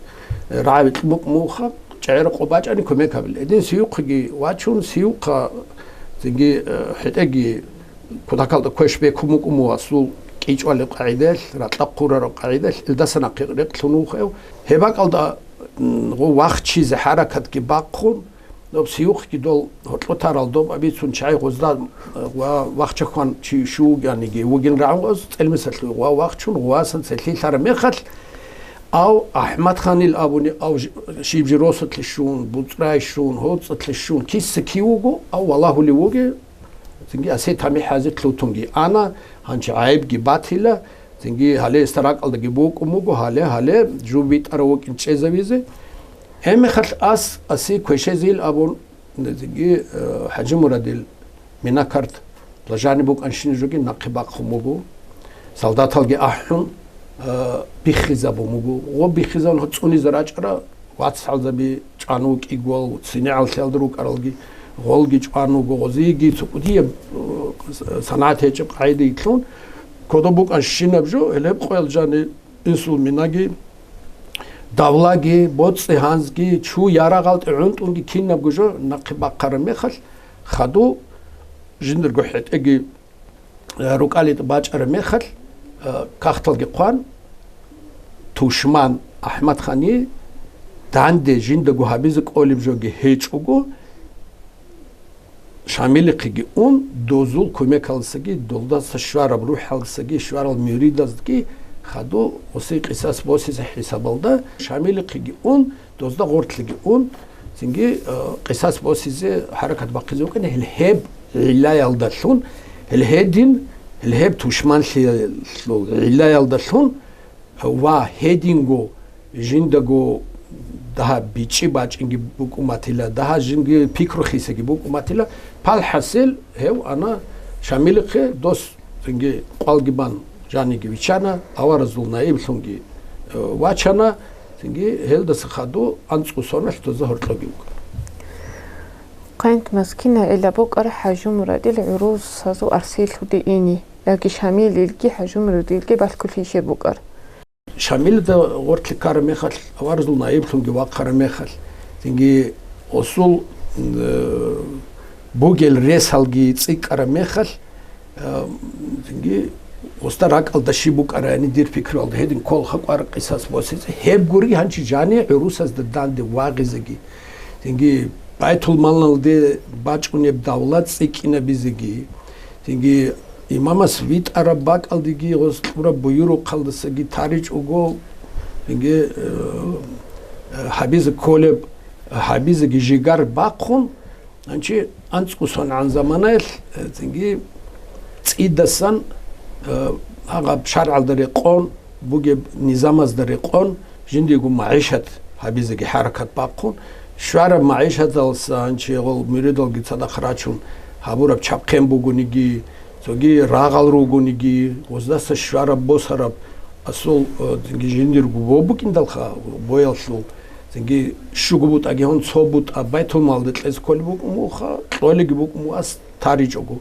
э, рагӀаби кьун букӀун муха, чӀегӀера къо бачӀани кумек гьабил. Гьедин сиюхъеги вачун, сиюхъа цинги, э, хӀетӀеги Кутакалда квеш бекун букӀун мугьасул кӀичӀвалеб къагӀидаялъ, ракьа хъурараб къагӀидаялъ, илдаса нахъе рекълъун вухев. Гьеб бакӀалда, м, гъо вахчизе хӀаракатги бахъун, доб сиюхъги дол гьоркьотарал доб абицун чай гъозда, э, ва вахчахъан чи щугьаниги вугин рагӀун гъоз цӀелмисалъуй гъва вахчун гъвасан целъилъараб мехалъ, ав АхӀмадханил абуни, ав ж-, щиб жи росулъе щун, буцӀрай щун, гьоцӀалъе щун, киса кив вуго, ав валагьулев вуге, Цинги асе тамихӀ гьазир лъутунги ана, гьанчи гӀайибги батила, цинги гьале эста ракӀалдаги букӀун буго, гьале, гьале, жуб витӀарав вукӀин чӀезавизе. Гьебмехалъ ас, асе квешезил абун, цинги, э, ХӀажимурадил минакарт лажани букӀанщина жоги нахъе бахъун буго. Солдаталги ахӀун, э, биххизабун буго. Гъо биххизабун цӀунизе рачӀара, вацгӀалзаби чӀван вукӀигвал, цинигӀаллъиялда рукӀаралги, гъолги чӀван вуго, гъозиги цо кӀудияб, э, санагӀат гьечӀеб къагӀидаялъун, кодоб букӀанщинаб жо, гьелеб къоял жани инсул минаги, давлаги, боцӀи-гьанзги, чу ярагъалтӀи гӀунтӀунги кинабго жо нахъе бахъараб мехалъ, хаду жиндирго хӀетӀеги рукӀалитӀ бачӀараб мехалъ, э, кагъталги хъван, тушман АхӀмадхани данде жиндаго гьабизе кӀолеб жоги гьечӀого, Шамилихъеги ун, дозул кумекалдасаги, долдаса щвараб рухӀалдасаги, щварал муридаздаги хаду гъосие къисас босизе хӀисабалда, Шамилихъеги ун, дозда гъортлъиги ун, цинги, э, къисас босизе хӀаракат бахъизе вукӀана, гьел гьеб гӀиллаялдалъун, гьел гьедин, гьел гьеб тушманлъиялъул гӀиллаялдалъун ва гьединго жиндаго дагьа бичӀчӀи бачӀинги букӀуматила, дагьа жинги пикру хисаги букӀуматила, палхӀасил гьев ана Шамилихъе дос Цинги къвалги бан жаниги виччана, аваразул наиблъунги, э, вачана, цинги гьелдаса хаду анцӀго соналъ доза гьоркьоги вукӀана. Къаинтмас кинай гӀилла букӀара ХӀажумурадил гӀурусазул арсилъуде ини, яги Шамилилги ХӀажумурадилги балъголъизе букӀар? Шамилида гъортлъи ккараб мехалъ, аваразул наиблъунги вахъараб мехалъ, цинги гъосул, э, бугел ресалги цӀикӀкӀараб мехалъ, э, цинги гъосда ракӀалда щиб букӀарабани дир пикруялда гьедин кколха кӀвар къисас босизе. Гьеб гури гьанчи жани гӀурусазда данде вагъизеги, цинги байтулмалалде бачӀунеб давлат цӀикӀкӀинабизеги, цинги имамас витӀараб бакӀалдеги гъоз кьураб буюрухъалдасаги таричӀого, цинги, э, э, гьабизе кколеб, гьабизеги жигар бахъун, гьанчи анцӀго соналъ заманаялъ, э, цинги цӀидасан, э, гьагъаб шаргӀалда рекъон, бугеб низамазда рекъон, жиндиего магӀишат гьабизеги хӀаракат бахъун, щвараб магӀишаталса гьанчи гъол муридалги цадахъ рачун гьабураб чабхъен бугониги, цоги рагъал ругониги, гъоздаса щвараб босараб асул, э, цинги жиндирго бо букӀиндалха, боялъул, цинги щуго бутӀаги гьун цо бутӀа байтулмалда кьезе кколеб букӀун буха, кьолеги букӀун бугас таричӀого.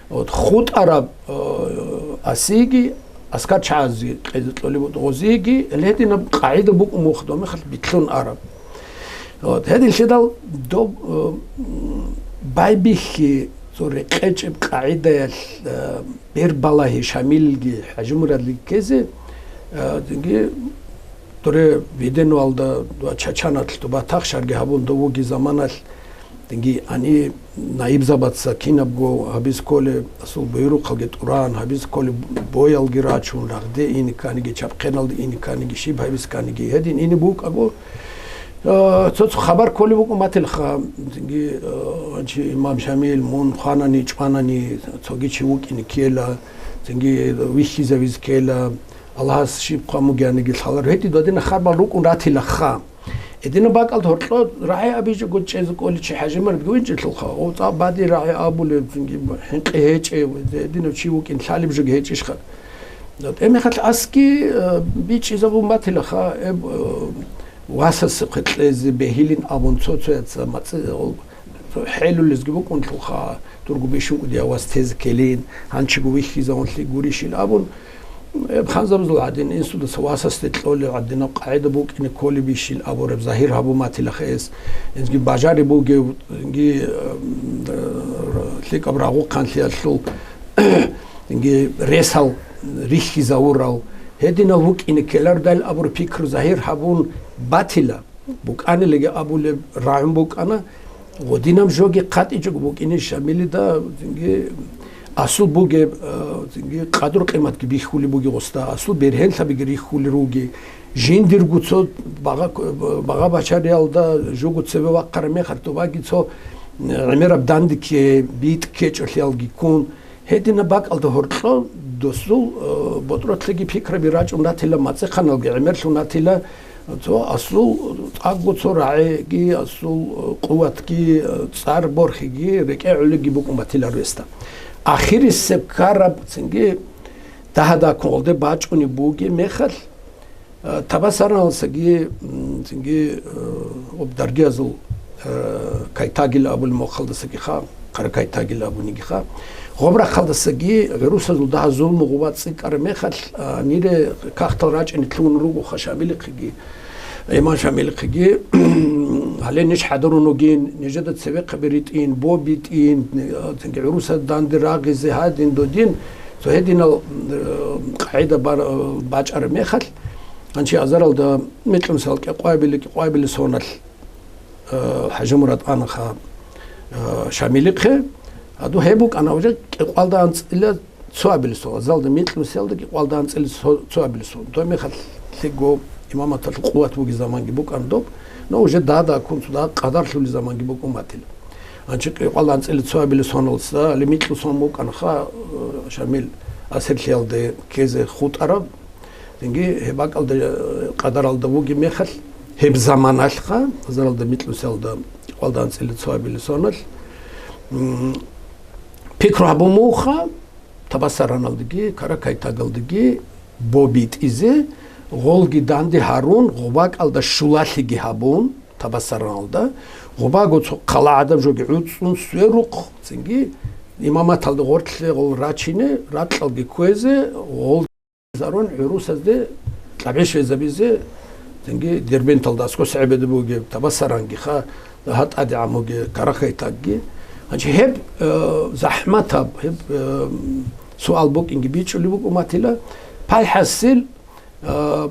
Вот, хутӀараб, э, асиги, аскар чагӀази кьезе кьолеб бутӀа гъозиги, гьединаб къагӀида букӀун буха, доб мехалъ битлъун араб. Вот, гьединлъидал доб, э, м, байбихьи, цо рекъечӀеб къагӀидаялъ, э, бербалагьи Шамилги ХӀажимурадли ккезе, э, цинги дуре Веденуалда ва Чачаналъ дуба тахшарги гьабун дов вуги заманалъ, цинги гьани наибзабаца кинабго гьабиз кколеб, асул буюрухъалги тӀуран, гьабиз кколеб боялги рачун, рагъде ине кканиги, чабхъеналде ине кканиги, щиб гьабиз кканиги, гьедин ине букӀаго, Э, цо-цо хабар кколеб букӀун батилха, цинги, э, чи имам Шамил, мун хванани, чӀванани, цоги чи вукӀине ккела, цинги вихьизавизе ккела, Аллагьас щиб хъван бугеаниги лъаларо. Гьедин додина харбал рукӀун ратилаха. Гьедина бакӀалда гьоркьо рагӀи абижого чӀезе кколев чи ХӀажимурадги винчӀелъулха. О, цӀакъ бади рагӀи абулев, цинги хӀинкъи гьечӀев, гьединав чи вукӀин лъалеб жо гьечӀищха. ТӀемехалъ аски, э, бичӀчӀизабун батилаха, эб, э, васасе хъвекьезе бегьилин абун цо-цояца мацӀи-, хӀелулезги букӀунлъулха, дурго бищун кӀудияв вас тезе ккелин, гьанчиго вихьизавунлъи гурищил абун, эб ханзабазул гӀадин, инсудаса васасде кьолев гӀадинаб къагӀида букӀине кколебищил абураб загьир гьабун батилаха эс. Инги бажари бугев, инги, э, лъикӀаб рагъухъанлъиялъул, инги ресал рихьизавурал, гьединал вукӀине ккелардай абур пикру загьир гьабун батила, букӀанилаги абулеб рагӀун букӀана, гъодинаб жоги хъатӀичӀого букӀине Шамилида, инги асул бугеб, а, инги къадру-къиматги бихьулеб буги гъосда, асул бергьенлъабиги рихьулел руги, жиндирго цо багъа-, багъа-бачариялда жого цеве вахъараб мехалъ, тӀубаги цо гӀемераб данде кке, битӀ ккечӀолъиялги ккун, Гьединаб бакӀалда гьоркьо досул, э, ботӀролъиги пикраби рачӀун ратила, мацӀихъаналги гӀемерлъун ратила, цо асул тӀагго цо рагӀиги, асул, э, къуватги, э, цӀар борхиги, рекӀегӀулиги букӀун батила ресда. Ахирисеб ккараб цинги дагьа-дагьккун гъолде бачӀунеб бугеб мехалъ, Э, Табасараналсаги, м, цинги, э, об даргиязул, э, Кайтагил абулеб мохалдасагиха, Кара Кайтагил абунигиха. Гъоб рахъалдасаги гӀурусазул дагьа зулму гъуба цӀикӀкӀараб мехалъ, а, нире кагътал рачӀине лъугьун ругоха Шамилихъеги, имам Шамилихъеги, гьале ниж хӀадурун вугин, нижеда цевехъаби ритӀин, бо битӀин, а, цинги гӀурусазда данде рагъизе гьадин додин, цо гьединал, э, къагӀида бар-, бачӀараб мехалъ, Гьанчи азаралда микьнусиялда кӀикъвабили, кӀикъвабили соналъ, э, ХӀажимурад анаха, э, Шамилихъе. Аду гьеб букӀана уже кӀикъвалда анцӀила цоабили сон. Азаралда микьнусиялда кӀикъвалда анцӀила цо-, цоабили сон. Дой мехалъ лъиго имаматалъ къуват буги заманги букӀана доб, но уже дада кунцуда къадарлъули заманги букӀун батила. Гьанчи кӀикъвалда анцӀила цоабили соналса, али микьнусон букӀанаха, э, Шамил асирлъиялда ккезе хутӀараб, Цинги гьеб бакӀалда, э, къадаралда вугеб мехалъ, гьеб заманалъха, азаралда микьнусиялда кӀикъвалда анцӀила цоабили соналъ, м, пикру гьабун муха, Табасараналдаги, Каракайтагалдаги бо битӀизе, гъолги данде гьарун, гъубакӀалда щулалъиги гьабун, Табасараналда, гъубаго цо хъала гӀадаб жоги гӀуцӀун сверухъ, цинги имаматалда гъорлъе гъол рачине, ракьалги кквезе, гъол Зарун гӀурусазде кьабиш везабизе, цинги Дербенталда аскӀос гӀебеда бугеб, Табасарангиха, гьа тӀадегӀан бугеб, Карахайтагги. Гьанчи гьеб, э, захӀматаб, гьеб, э, суал букӀинги бичӀчӀулеб букӀун батила. Пай хӀасил, э,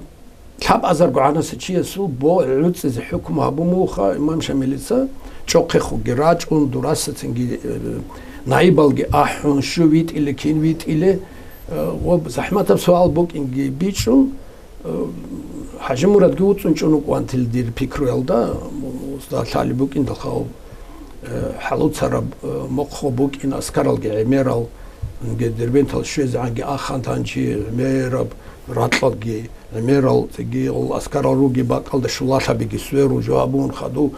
лъабазар гӀанаса чиясул бо гӀуцӀизе хӀукму гьабун буха имам Шамилица, чӀохъехъуги рачӀун, дурасацинги, э, наибалги ахӀун, щу витӀиле, кин витӀиле, Э, ва захӀматаб суал букӀинги бичӀчӀун, э, ХӀажимурадги вуцӀцӀун чӀун вукӀван тил дир пикруялда, м, устда лъалеб букӀиндалха, э, хӀалуцараб, э, мохъго букӀин аскаралги гӀемерал, ге Дербентал щвезегӀанги ахан танчи гӀемераб, ракьалги, гӀемерал цӀигиял аскарал руги бакӀалда щулалъабиги сверу жо абун хаду,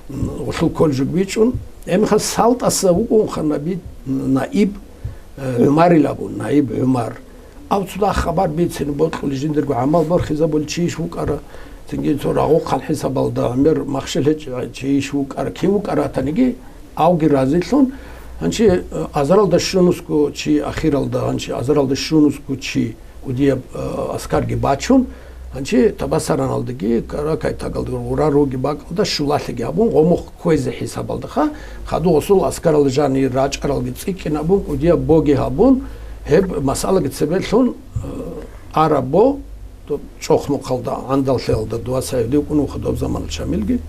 м, гъулъул кколжуг бичӀун. Гьеб мехалъ СалтӀаса вукӀунха наби-, наиб, э, ГӀумарил абун, наиб ГӀумар. Ав цо дагь хабар бицин бокьулев жиндирго гӀамал борхизабулев чийищ вукӀара, цинги цо рагъухъан хӀисабалда гӀемер махщел гьечӀев чийищ вукӀара, кив вукӀара атаниги, авги разилъун, гьанчи, э, азаралда щунусго чи, ахиралда, гьанчи азаралда щунусго чи, кӀудияб, э, аскарги бачун, гьанчи Табасараналдаги, Каракайтагалда гъурал руги бакӀалда щулалъиги абун, гъомухъ кквезе хӀисабалдаха, хаду гъосул аскарал жани рачӀаралги цӀикӀкӀин абун, кӀудияб боги гьабун, гьеб масъалаги цебелъун, э, араб бо, доб чӀохмухъалда, гӀандаллъиялда дова цаявди вукӀун вуха доб заманалъ Шамилги.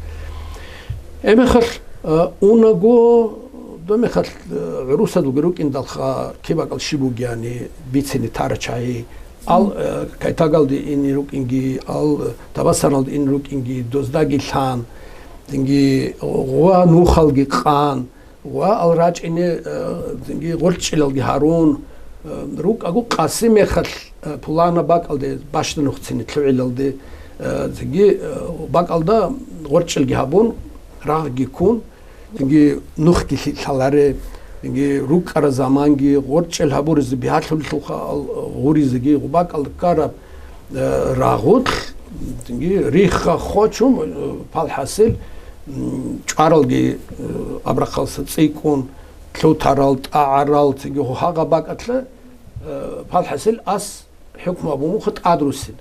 Гьеб мехалъ, э, унаго, доб мехалъ, э, гӀурусазулги рукӀиндалха киб бакӀал щиб бугеяни бицине тарачагӀи, ал, э, Кайтагалде ине рукӀинги, ал, э, Табасараналде ине рукӀинги, доздаги лъан, цинги гъва нухалги къан, ва ал рачӀине, э, цинги гъоркьчӀилалги гьарун, э, рукӀаго къаси мехалъ, э, пулана бакӀалде бащдинухъ цине лъугӀилалде, э, цинги, э, бакӀалда гъоркьчӀилги гьабун, рагъги ккун, цинги нухги лъи-, лъаларе, цинги рукӀара заманги гъоркьчӀел гьабуризе бигьалъулелъулха ал гъуризеги, гъубакӀал ккараб, э, рагъулъ, цинги рихха хочун, э, палхӀасил, м, чӀваралги, э, абрахъалса цӀикӀкӀун, лъутарал, тӀагӀарал, цинги гьагъа бакӀалъа, э, палхӀасил ас хӀукму абун вуха тӀадруссин.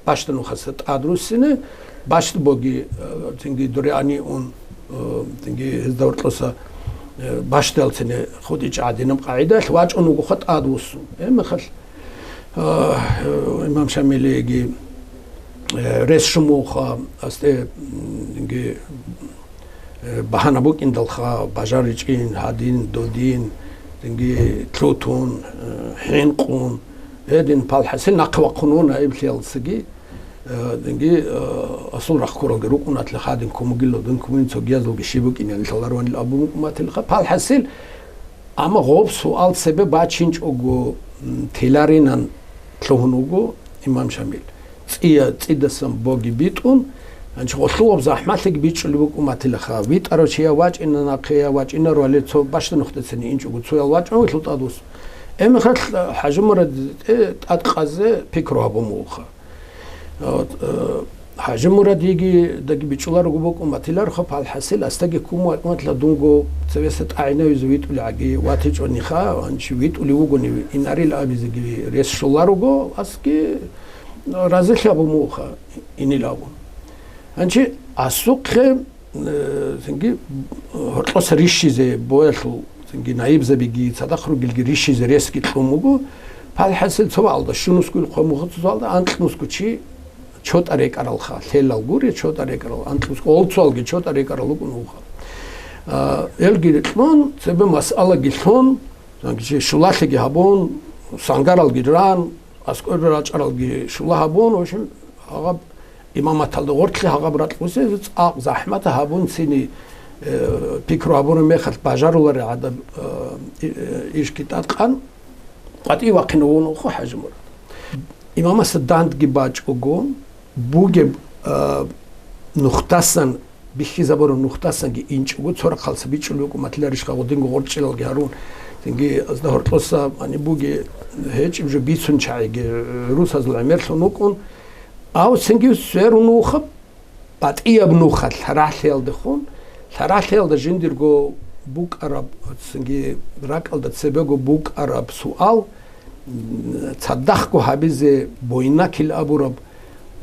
Бащдинухъаса тӀадруссине, бащдабоги, э, цинги дуре ани ун, э, цинги гьезда гьоркьоса, э, бащдалцине хутӀичӀ гӀадинаб къагӀидаялъ вачӀун вугоха тӀадвуссун. Гьеб мехалъ, э, э, имам Шамилиги, э, рес щун вуха, асте, м, цинги, Э, багьана букӀиндалха, бажаричӀин, гьадин, додин, динги лъутун, э, хӀинкъун, гьедин палхӀасил нахъе вахъун вуна иблъиялдасаги, э, динги, э, асул рахъ ккуралги рукӀунатла хадин кумугилла дун кумугин цогиязулги щиб букӀинани лъаларванил абун букӀуматилха. ПалхӀасил, амма гъоб суал цебе бачинчӀого, м, тиларинан лъугьун вуго имам Шамил. ЦӀия-, цӀидасан боги битӀун, гьанчи гъолъугъаб захӀмалъиги бичӀчӀулеб букӀуматилаха. ВитӀарав чияв вачӀина нахъе, я вачӀинаро гьале цо бащдинухъдацани инчӀого, цоял вачӀун вилъул тӀадвус. Гьеб мехалъ ХӀажимурадиде тӀадкъазе пикру гьабун вуха. Вот, э, ХӀажимурад йигидаги бичӀчӀуларого букӀун батиларха, палхӀасил, астаги ккун вакӀматла дунго цевеса тӀагӀинавизе витӀулигӀаги ватичӀониха, гьанчи витӀулев вугони инарил абизеги рес щоларуго, асги разилъи абун вуха инил абун. Гьанчи асухъе, э, цинги гьоркьоса рищизе боялъул, цинги наибзабиги цадахъ ругелги рищизе ресги кьун буго, палхӀасил цо ваалда щунусгуил хъвамухъцузалда анкьнусго чи чотӀа рекӀаралха, лъелал гури, чотӀа рекӀарал, анкьнусго, олцоалги чотӀа рекӀарал рукӀун вуха. А, элги кьун, цебе масъалаги лъун, цинги чи щулалъиги гьабун, сангаралги ран, аскӀор рачӀаралги щула гьабун, в общем, гьаб имаматалда гъоркье гьагъаб ракьусе цӀакъ захӀмат гьабун цини, э, пикру гьабураб мехалъ бажарулари гӀадаб, э, и-, э, ишги тӀадкъан къватӀив вахъинавун вуго ХӀажимурад. Имамасда дандги бачӀого, бугеб, э, нухдасан бихьизабураб нухдасанги инчӀого, цо рахъалса бичӀчӀулеб букӀун батиларищха гъодинго гъоркьчӀилалги гьарун, цинги азда гьоркьоса гьаниб буги гьечӀеб жо бицун чагӀиги, гӀурусазул гӀемерлъун вукӀун, ав цинги сверун вухаб батӀияб нухалъ лъарагьлъиялдехун, лъарагьлъиялда жиндирго букӀараб, цинги ракӀалда цебего букӀараб суал, цадахъго гьабизе Бойнакил абураб,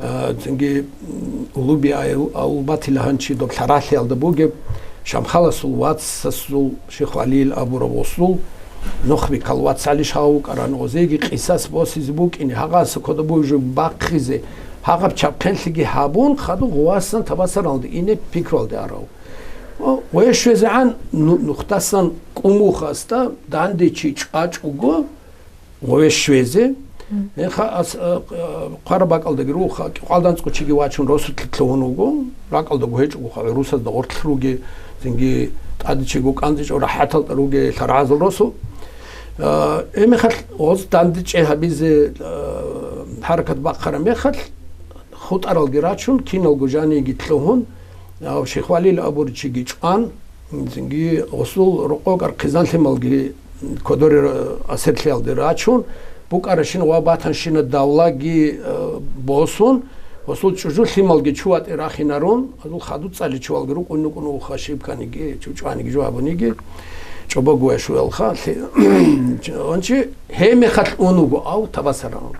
а, цинги, м, Улуби Ай-, Аулбатила гьанчи доб лъарагьлъиялда бугеб, Шамхаласул вацасул Шихвалил абураб гъосул, Нухбикал вацалищ гьав вукӀаран, гъозеги къисас босизе букӀине, гьагъаса кодобе жо бахъизе, гьагъаб чабхъенлъиги гьабун, хадуб гъувасан Табасараналде ине пикруялде арав. О, гъве щвезегӀан ну-, нухдасан кӀун вуха асда, данде чи чӀвачӀого, гъове щвезе. Гьеха ас-, а, а, хъвараб бакӀалдаги руха, кӀикъвалда анцӀго чиги вачун росулъе лъугьун вуго, ракӀалдаго гьечӀогоха гӀурусазда гъоркьлъ руге, цинги тӀаде чиго кӀанзичӀо рахӀаталда руге лъарагӀазул росу. А, гьеб мехалъ гъоз дандечӀей гьабизе, а, ХӀаракат бахъараб мехалъ, хутӀаралги рачун, киналго жаниги лъугьун, а, Шихвалил абурчиги чӀван, цинги гъусул рокъокъар хъизан-лъималги кодоре асирлъиялде рачун, букӀаращин ва батанщина давлаги, а, босун, гъусул чӀужу-лъималги чуватӀе рахинарун, азул хаду цӀали чувалги рукӀун-рукӀун уха шибканиги, чучӀаниги жо гьабуниги, чӀобогве шуялха, лъи-, анчи гьеб мехалъ ун вуго, ав табасаран.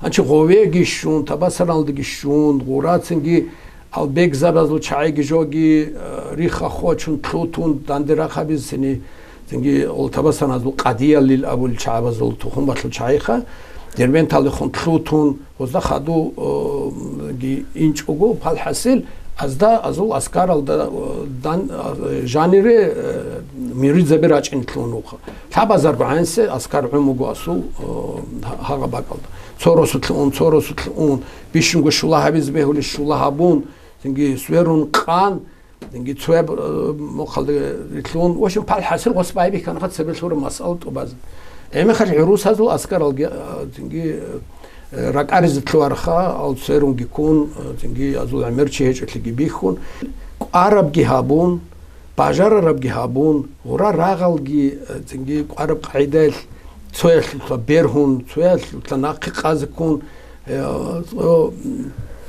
Гьанчи гъовеги щун, табасаралдеги щун, гъурацинги албегзабазул чагӀиги жоги, э, риха хочун, лъутун, данде рахъабизцини, цинги ол табасаназул къадиялил абул чагӀабазул тухумалъул чагӀиха, Дербенталихун лъутун, гъозда хаду, э, ги инчӀого, палхӀасил, азда азул аскаралда, э, дан-, э, жанире, э, миридзаби рачӀин лъун вуха. Лъабазарго гӀенсе аскар гӀумуго асул, э, гьа-, гьагъа бакӀалда. Цо росулъ ун, цо росулъ ун, бищунго шула гьабизе бегьулищ шула гьабун, цинги сверун къан, цинги цояб, э, мухъалде рилълъун, в общем, палхӀасил гъос байбихьана цебе лъура масъала тӀубазе. Гьебмехалъ гӀурусазул аскаралги, э, цинги, э, ракӀаризе лъугьарха, ал сверунги ккун, э, цинги азул гӀемер чи гьечӀолъиги бихьун, кӀварабги гьабун, бажарарабги гьабун, гъура рагъалги, э, цинги кӀвараб къагӀидаялъ цоялъулъа бергьун, цоялъулъа нахъе къазе ккун, э, цо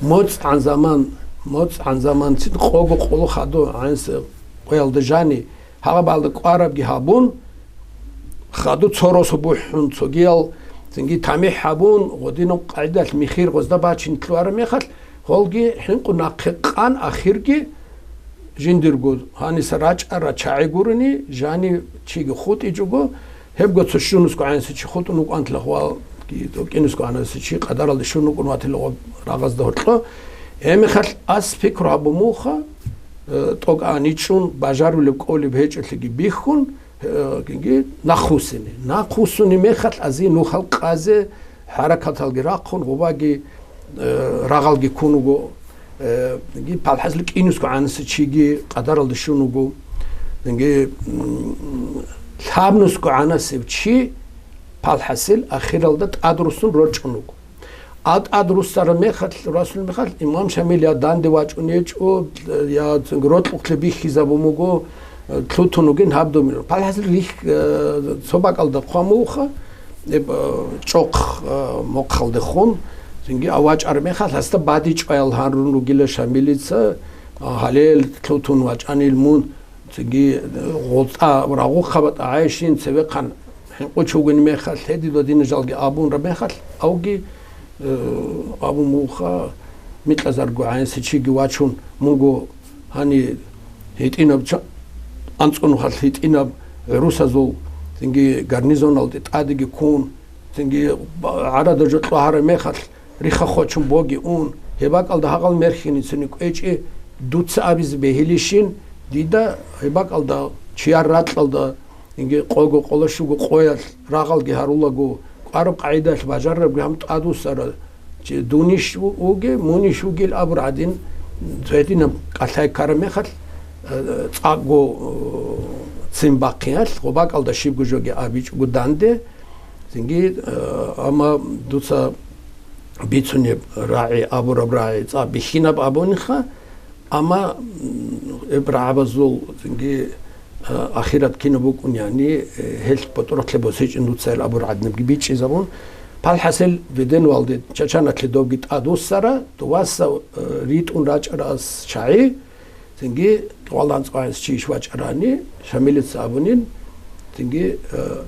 моцӀгӀан заман, моцӀгӀан заман цин къого къоло хадо гӀенсе къоялда жани, гьагъабалда кӀварабги гьабун, хаду цо росу бухӀун, цогиял цинги тамихӀ гьабун, гъодинаб къагӀидалъ михир гъозда бачин лъугьараб мехалъ, гъолги хӀинкъун нахъе къан ахирги жиндирго гьаниса рачӀара чагӀи гурони, жани чиги хутӀичӀого, гьебго цо щунусго гӀанасичи хутӀун вукӀантлъа хвалги, тӀокӀинусго гӀанасичи чи къадаралде щун вукӀун ватила гъоб рагъазда гьоркьо. Гьебмехалъ ас пикру гьабумуха, э, тӀокӀаничӀун бажарулеб кӀолеб гьечӀолъиги бихьун, э, гинги нахъвуссине. Нахъвуссуни мехалъ ази нухал къазе хӀаракаталги рахъун, гъубаги, э, рагъалги ккун вуго, э, гинги палхӀазул кӀинусго гӀанасев чиги къадаралда щун вуго. Гинги, м, лъабнусго гӀанасев чи палхӀасил ахиралда тӀадруссун рорчӀун вуго. А тӀад руссараб мехалъ, расул мехалъ, имам Шамил я данде вачӀун гьечӀо, я рокьукълъи бихьизабун буго, лъутун вугин гьаб домилан. Палхасил рихь, э, цо бакӀалда хъван муха, эб, э, чӀохъ, э, мохъалдехун, цинги авачӀараб мехалъ, гьасда бадичӀваял гьарун ругила Шамилица, а, гьалел лъутун вачӀанил мун, Цинги, э, гъолтӀа рагъухъаба тӀагӀайщин цевехъан хӀинкъу чугуни мехалъ, гьедидо дина жалги абунра мехалъ, авги, э, абун муха, микьазарго гӀенси чиги вачун, мунго гьани гьитӀинаб ча-, анцӀгун халъ гьитӀинаб гӀурусазул, цинги гарнизоналде тӀадеги ккун, цинги ба-, гӀарада жо кьвагьараб мехалъ, Рихха хочун боги ун, гьеб бакӀалда гьагъал мерхьиницани кӀвечӀи, дуца абизе бегьилищин, дида гьеб бакӀалда чияр ракьалда, инги къого къолошуго къоялъ рагъалги гьарулаго, кӀвараб къагӀидалъ бажарабги гьам тӀадвуссара, чи дунищ ву-, вуге, мунищ вугил абур гӀадин, цо гьединаб кӀалъай ккараб мехалъ, э, цӀакъго, э, цин бахъиялъ, гъо бакӀалда щибго жоги абичӀого данде, Цинги, э, амма дуца бицунеб рагӀи, абураб рагӀи цӀа бихьинаб абуниха, амма, м, эб рагӀабазул цинги, э, ахират кинаб букӀун, яни, э, гьелъ ботӀрохълъи босичӀин дуца ил абур гӀадинабги бичӀчӀизабун. Палхасел Веденвалде чачаналъе добги тӀадвуссара, дуваса, э, ритӀун рачӀарас чагӀи, Цинги гъвалан цӀваэс чи иш вачӀарани, Шамилица абунин, цинги, э,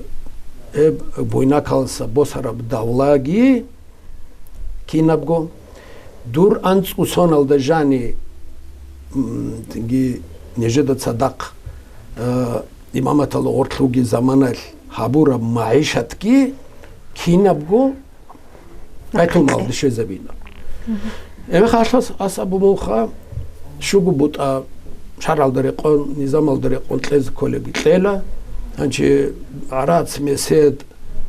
гьеб буйнакаласа босараб давлаги кинабго, дур анцӀу соналда жани, м, цинги нижеда цадахъ, э, имаматалда гъорлъ вугеб заманалъ гьабураб магӀишатги кинабго Байтулмалде щвезабина. Эбехъалъас ас абу муха, щугу бутӀа, шаргӀалда рекъон, низамалда рекъон кьезе кколеги кьела. Гьанчи гӀарац, месед,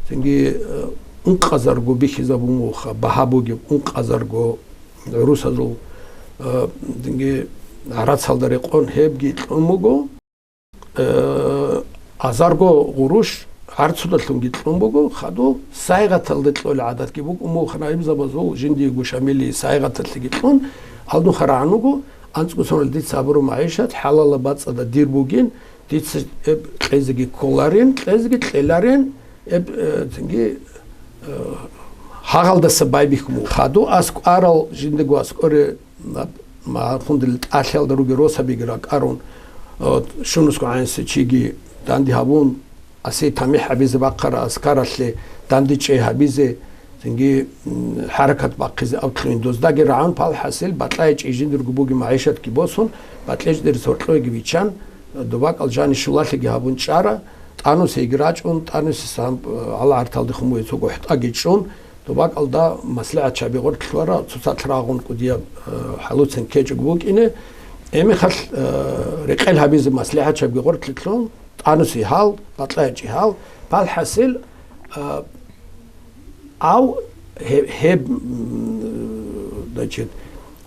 цинги, э, ункъазарго бихьизабу муха, багьа бугеб ункъазарго гӀурусазул, э, цинги гӀарацалда рекъон гьебги кьун буго. Э, азарго гъуруш, гӀарцудалъунги кьун буго, хадув сайгъаталда кьолел гӀадатги букӀун буго, наибзабазул жиндиего Шамилие сайгъаталъеги кьун, гьалдун хъарагӀан вуго, анцӀго соналъ дица гьабураб магӀишат хӀалалаб бацӀцӀадаб дир бугин, дица эб кьезеги кколарин, кьезеги кьеларин, эб, э, цинги, э, гьагъалдаса байбихьун буго. Хадув аскӀварал жиндиего аскӀоре, ма-, ма-, хъундил тӀалъиялда ругел росабиги ракӀарун, э, щунусго гӀенсе чиги данде гьабун, асе тамихӀ гьабизе бахъараб аскаралъе данде чӀей гьабизе, цинги, м, хӀаракат бахъизе аб лъугьин. Доздаги рагӀун, пал хӀасил, бакьа гьечӀей жиндирго бугеб магӀишатги босун, бакьа гьечӀдерис гьоркьоеги виччан, доб бакӀал жани щулалъеги гьабун чӀара, тӀанусейги рачӀун, тӀанусиса гьаб-, гьала гӀарталде хумуе цо гохӀтӀаги чӀун, доб бакӀалда маслихӀатчаби гъорлъ лъугьара, цоцалъ рагъун кӀудияб, э, хӀалуцин ккечӀого букӀине, гьебмехалъ, э, рекъел гьабизе маслихӀатчаби гъорлъ лъун, тӀануси гьал, бакьа гьечӀей гьал, пал хӀасил, а, ав гьеб, гьеб, м, значит,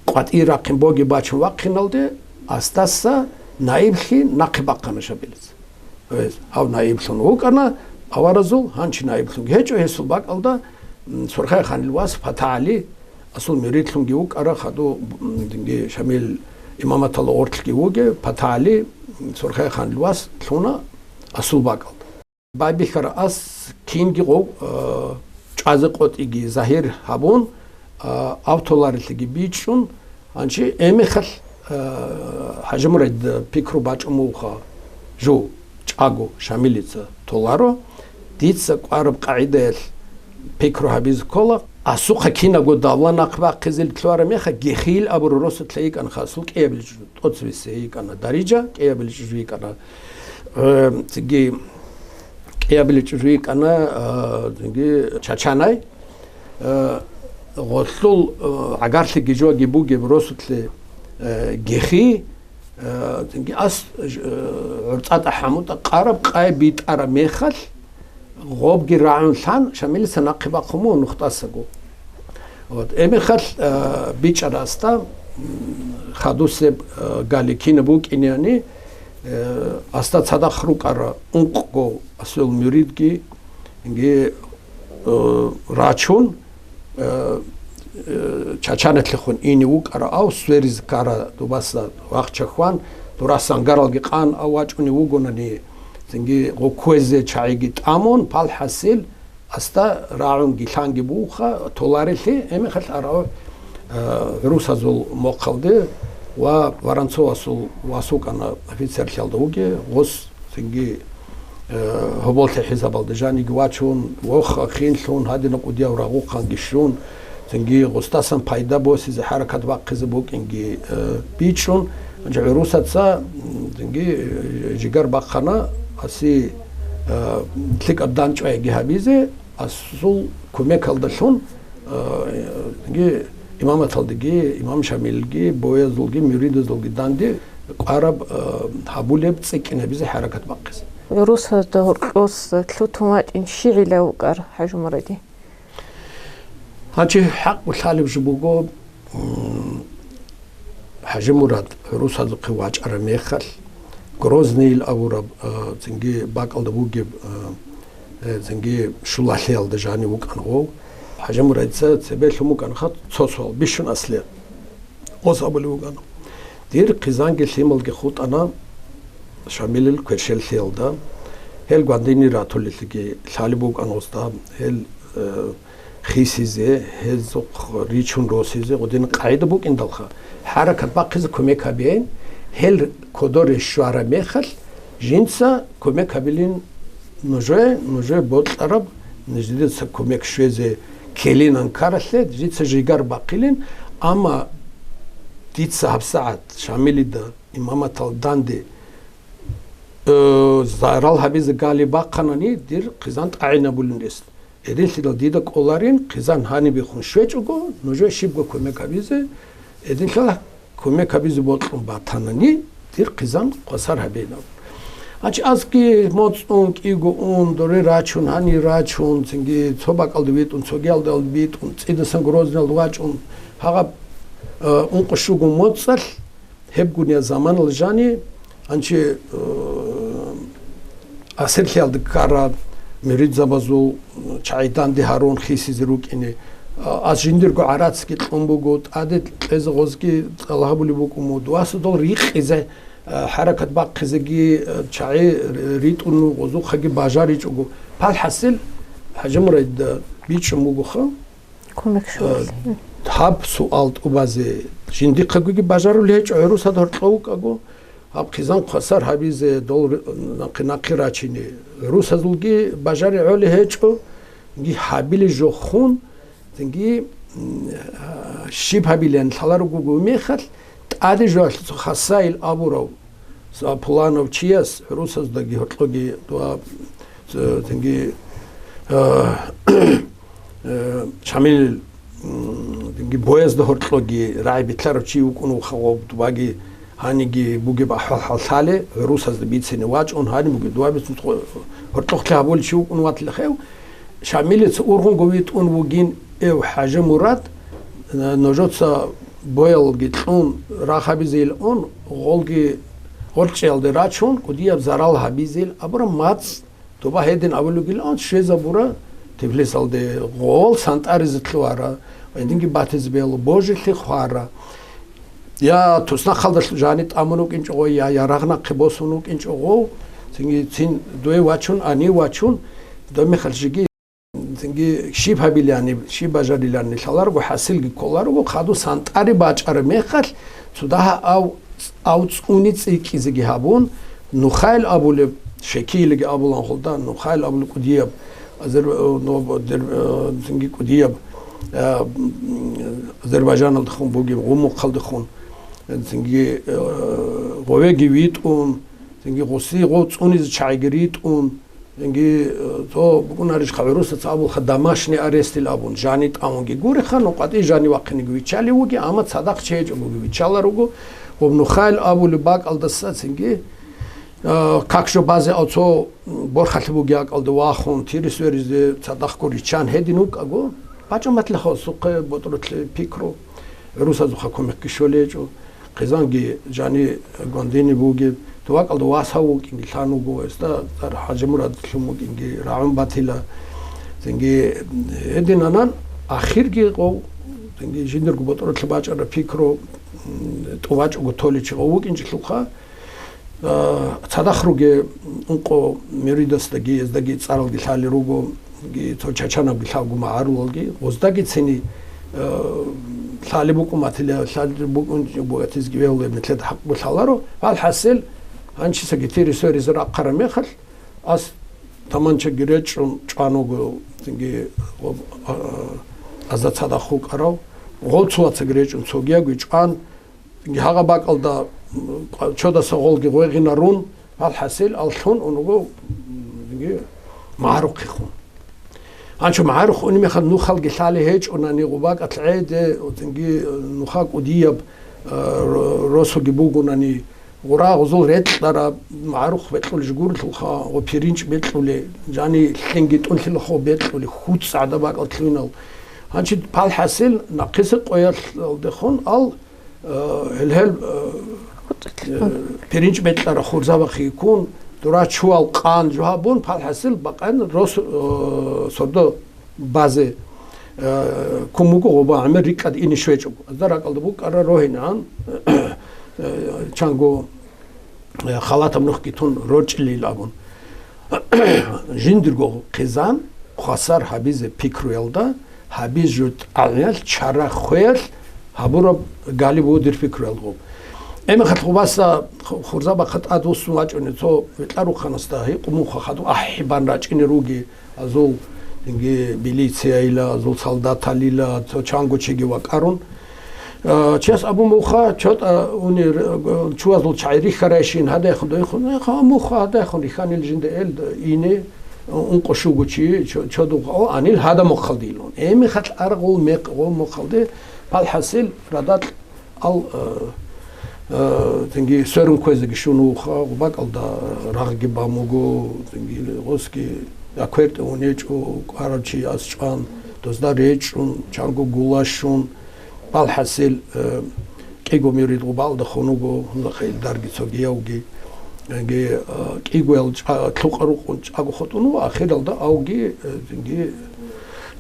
къватӀир рахъин боги бачун вахъиналде, асдаса наиблъи нахъе бахъана Шамилица. Гьез гьав наиблъун вукӀана, аваразул гьанчи наиблъунги гьечӀо, гьесул бакӀалда, м, Сурхай ханил вас ПатагӀали, асул муридлъунги вукӀара, хадув, м, динги Шамил имаматалда гъорлъги вугев, ПатагӀали, м, Сурхай ханил вас лъуна асул бакӀалда. Байбихьара ас кинги гъов, а, чӀвазе къотӀиги загьир гьабун, а, автоларилъиги бичӀчӀун, гьанчи гьебмехалъ, а, ХӀажимурад пикру бачӀун бугоха, жо чӀаго Шамилица толаро, дица кӀвараб къагӀидаялъ пикру гьабизе ккола, асухъа кинабго давла нахъ бахъизе лъугьараб мехалъ, Гехил абураб росулъа йикӀана хасул кӀиябилеб тӀоцебесеб йикӀана дарижа, кӀиябилеб чӀужу йикӀана, э, цинги кӀиябилеб чӀужу йикӀана, э, цинги Чачанай, э, гъолъул, э, гӀагарлъи гижоги бугеб росулъе, э, Гехи, э, цинги ас, э, гӀурцӀатӀа хӀамутӀа къараб къай битӀараб мехалъ, гъобги рагӀун лъан, Шамилица нахъе бахъун буго нухтӀасаго. Вот, гьебмехалъ, э, бичӀчӀарасда, м, хадусеб, э, гали кинаб букӀинеяни, э, асда цадахъ рукӀара ункъго асул муридги, инги, э, рачун, э, э, Чачаналъехун ине вукӀара, ав сверизе ккара дубаса вахча хван, дурас ангаралги къан ав вачӀунев вугонани, цинги гъо кквезе чагӀиги тӀамун, пал хӀасил, асда рагӀунги лъанги буха толарелъи, гьебмехалъ арав, э, гӀурусазул мохъалде ва Воронцовасул вас вукӀана офицерлъиялда вуге, гъос цинги, э, гьоболлъи хӀисабалда жаниги вачун, вохха хинлъун, гьадинаб кӀудияв рагъухъанги щун, цинги гъосдасан пайда босизе хӀаракат бахъизе букӀинги, э, бичӀчӀун, гьанже гӀурусаца, м, цинги, э, жигар бахъана аси, э, лъикӀаб данчӀвайги гьабизе, асул кумекалдалъун, э, имаматалдеги, имам Шамилги, боязулги, муридазулги данде кӀвараб, э, гьабулеб цӀикӀкӀинабизе хӀаракат бахъизе. ГӀурусазда гьоркьос лъутун вачӀин щигӀилав вукӀар ХӀажимуради? Гьанчи хӀакъ лъалеб жо буго, м, ХӀажимурад гӀурусазухъе вачӀараб мехалъ, Грозныйил абураб, э, цинги бакӀалда бугеб, э, э, цинги щулалъиялда жанив вукӀан гъов. ХӀажимурадица цебе лъун букӀана ха цо суал, бищун аслият. Гъос абулев вукӀана: «Дир хъизанги лъималги хутӀана Шамилил кверщеллъиялда, гьел гвандинир ратулелъиги лъалеб букӀан гъосда, гьел, э, хисизе, гьезухъ ричун росизе гъудин къагӀида букӀиндалха, хӀаракат бахъизе кумек гьабеян, гьел кодоре щвараб мехалъ, жинца кумек гьабилин нужее, нужее бокьараб, нижеца кумек щвезе ккелинан ккаралъе, жинца жигар бахъилин, амма дица гьабсагӀат Шамилида имаматал данде, э, зарал гьабизе гали бахъанани, дир хъизан тӀагӀинабулин рес. Гьединлъидал дида кӀоларин, хъизан гьанибехун щвечӀого, нужее щибго кумек гьабизе, гьединлъидал кумек гьабизе бокьун батанани, дир хъизан хвасар гьабейин абун. Гьанчи асги моцӀун, кӀиго ун, доре рачун, гьанир рачун, цинги цо бакӀалда витӀун, цогиялда витӀун, цӀидасан Грозныйалда вачӀун, гьагъаб, э, ункъо-щуго моцӀалъ, гьеб гуниял заманалъ жани, гьанчи, э, асирлъиялда ккараб, муридзабазул чагӀи данде гьарун хисизе рукӀине. А, ас жиндирго гӀарацги кьун буго, тӀаде кьезе гъозги цӀалабулеб букӀун буго. Дуаса дол рикъизе, а, хӀаракат бахъизеги, а, чагӀи ритӀун гъозухъаги бажаричӀого. ПалхӀасил, ХӀажимурад, а, бичӀчӀун бугоха. Кумек щвелъ. Э, гьаб суал тӀубазе жиндихъагоги бажарулей гьечӀо, гӀурусаз гьоркьов вукӀаго, гьаб хъизан хвасар гьабизе дол ру-, нахъе-нахъе рачине. ГӀурусазулги бажари гӀолей гьечӀо, ги гьабилей жохун, цинги, м, а, щиб гьабилан лъаларого гуро мехалъ, тӀаде жоялъе цо Хасаил абурав, са-, пуланав чияс гӀурусаздаги гьоркьоги дуа, ц-, цинги, а, Э, Шамил, м, боязда гьоркьоги рагӀи битӀарав чи вукӀун вуха гъоб, дубаги гьаниги бугеб ахӀвал-хӀал лъале, гӀурусазда бицине вачӀун, гьаниб бугеб дуа бицун, гьоркьохъе гьабулев чи вукӀун ватила хев. Шамилица ургъунго витӀун вугин эв ХӀажимурад, э, нужеца боялги кьун, рагъ гьабизейилан, гъолги гъоркьчӀиялде рачун, кӀудияб зарал гьабизейил абураб мацӀ Дуба гьедин абулебгилан щвезабура Тифлисалде, гъол сантӀаризе лъугьара, ва гьединги батизе бегьула, божилъи хвара. Я туснахъалдалъ жани тӀамун вукӀинчӀого, я, я рагъ нахъе босун вукӀинчӀого, цинги цин дуе вачун, ани вачун, дой мехалъ жиги, цинги щиб гьабилани, щиб бажарилани лъаларго, хӀасилги кколарого, хадув сантӀари бачӀараб мехалъ, цо дагьа ав, ав цӀуни цӀикӀкӀизеги гьабун, Нухайл абулеб, Шекийлиги абулан гьелда, Нухайл абулеб кӀудияб, азер-, э, ноб-, дер-, э, цинги кӀудияб, э, м, Азербайжаналдехун бугеб, Гъумухъалдехун, э, цинги, э, гъовеги витӀун, цинги гъуси гъов цӀунизе чагӀиги ритӀун, Инги, э, цо букӀунарищха гӀурусаца абулха, домашний арестил абун, жани тӀамунги гуриха, ну, къватӀи жани вахъинеги виччалев вуги, амма цадахъ чи гьечӀого виччаларуго, гъоб Нухайл абулеб бакӀалдаса цинги, э, как жо базе ав цо борхалъи буги акӀалда вахун, тирис веризе цадахъго риччан гьедин вукӀаго, бачӀун батлахъа сухъе ботӀролъи пикру, гӀурусазухъа кумекги щолей гьечӀо. Хъизанги жани гвандине бугеб, тувакӀалда вас гьав вукӀинги лъан вуго, гьесда дар ХӀажимурад лъун вукӀинги рагӀун батила. Цинги гьединанан ахирги гъов, цинги жиндирго ботӀролъи бачӀараб пикру, м, тӀубачӀого толичи гъов вукӀинчӀелъулха, а, цадахъ руге ункъо муридасдаги, гьездаги цӀаралги лъалел руго. Ги-, цо чачанабги лъабго магӀарулалги, гъоздаги цини, э, лъалеб букӀун батила, лъалеб букӀун бугатизги вегьулеб нилъеда хӀакъго лъаларо. АлхӀасил, гьанчисаги тири-соризе рахъараб мехалъ, ас таманчаги речӀчӀун чӀван вуго, цинги, а, а, аза цадахъ вукӀарав, гъов цо вацаги речӀчӀун цогиябги чӀван, Гьагъа бакӀалда, м, чодаса гъолги гъвегъинарун, алхӀасил, ал лъун унаго, м, магӀарухъехун. Гьанчо магӀарухъ унеб мехалъ нухалги лъалей гьечӀонани гъубакӀалъ гӀеде, цинги, э, нуха кӀудияб, э, ро-, росуги бугонани, гъура гъузул рекьараб магӀарухъ бекьулищ гурелъулха, гъо пиринч бекьулей, жани лъинги тӀунлъилахъо бекьулей, хьуцӀ гӀадаб бакӀал лъугьинал. Гьанчи палхӀасил нахъиса къоялдехун ал Э, гьел-гьел, э, э, пиринч бекьара хурзабахъи ккун, дура чуял къан жо гьабун, палхӀасил бакъан рос, э, сордо базе, э, ккун буго гъоба гӀемер рикӀкӀад ине щвечӀого. Азда ракӀалда букӀара рогьинегӀан, э, чанго, э, халатаб нухги тун рорчӀилил абун. Жиндирго хъизан хвасар гьабизе пикруялда, гьабиз жо тӀагӀиналъ чара хвеялъ гьабураб галиб вудир пикруялда гъоб. Гьеб мехалъ гъубаса ху-, хурзабахъа тӀадвуссун вачӀуни цо ветлъа рухъанасда гьикъу муха хадуб ахӀи бан рачӀине руги, азул, инги, милицияйила, азул солдаталила, цо чанго чиги вакӀарун. Э, чияс абун буха, чотӀа уни р-, чуязул чагӀи рихьарайщин, гьадайхъун дойхъун, э, ха, муха гьадайхъун рихьанил жинда эл ине, ункъо щуго чи, чо-, чодухъ, о, анил гьада мухъалде илун. Эми хатӀ аргъул мекъ гъо мухъалде, палхӀасил радакь ал, э, э, тенги сверун кквезеги щун вуха, гъубакӀалда рагъги бамуго, тенги гъосги аквертӀе унечӀо, кӀварав чи асчӀван, дозда речӀчӀун, чанго гулащун, БалхӀасил, э, кӀиго мурид гъубалда хун вуго, гьунахъе илдарги цогиявги. Яги, а, кӀигоял чӀа-, лъукъа рукъун чӀаго хутӀун вуго, ахиралда авги, э, цинги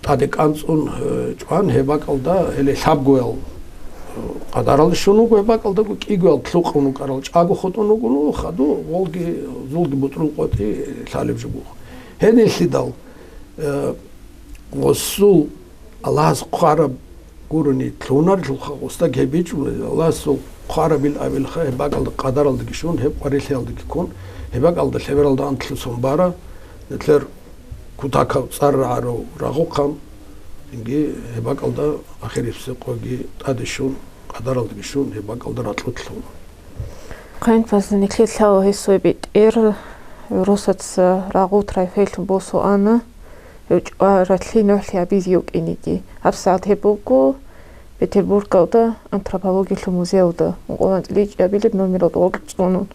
тӀаде кӀанцӀун, э, чӀван, гьеб бакӀалда гьеле лъабгоял, э, къадаралде щун вуго, гьеб бакӀалдаго кӀигоял лъукъун вукӀарал чӀаго хутӀун вугону, хаду, гъолги, зулги бутӀрул къотӀи лъалеб жо буго. Гьединлъидал, э, гъосул Аллагьас хъвараб гурони лъунарелъулха, гъосда гьеб бичӀчӀулел, Аллагьасул хъварабил абилха, гьеб бакӀалда къадаралдаги щун, гьеб къварилъиялдаги ккун, гьеб бакӀалда лъебералда анлъусан бара, нилъер кутакаб цӀар рагӀарав рагъухъан, цинги гьеб бакӀалда ахирисеб къоги тӀаде щун, къадаралдаги щун, гьеб бакӀалда ракьулъ лъугьуна. Хъайнфазда нилъер лъала гьесул бетӀер, росаца рагъул трайфелъун босун ана, гьев чӀваралъи нугӀлъи гьабизе йокӀиниги. ГьабсагӀат гьеб буго Петербургалда антропологиялъул музеялда ункъоялда анцӀила ичӀабилеб номералда гъоркь цӀунун.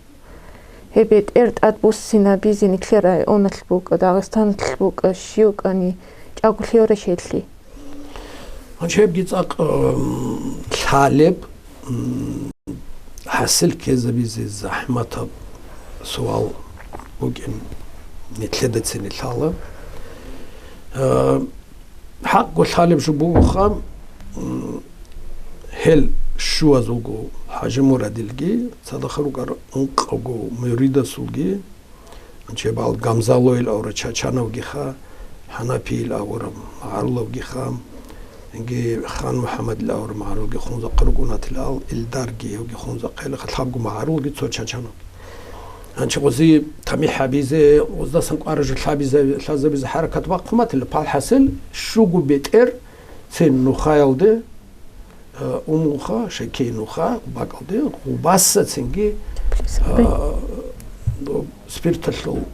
Гьеб бетӀер тӀад буссинабизе нилъер районалъ букӀа, Дагъистаналъ букӀа, щив вукӀани чӀаголъиялрищ гьелъие? Гьанже гьебги цӀакъ, м, лъалеб, м, хӀасил ккезабизе захӀматаб суал букӀин нилъеда цене лъала. Э, хӀакъго лъалеб жо бугоха, м, гьел щуаз вуго ХӀажимурадилги, цадахъ рукӀарал ункъавго муридасулги, Чебал Гамзалоил авурав Чачановгиха, ХӀанафиил авурав МагӀарулавгиха, инги Хан МухӀаммадил авурав МагӀарулги хунзахъа рукӀунатилал, Илдарги гьевги хунзахъа, гьелаха лъабго МагӀарулги цо Чачановги. Гьанчи гъози тамихӀ гьабизе, гъоздасан кӀваражу лъабизе, лъазабизе хӀаракат бахъуматила, палхӀасил щугу бетӀер цин нухаялде, э, умуха, шекей нуха, бакӀалде, гъубаса цинги, э, спирталъул,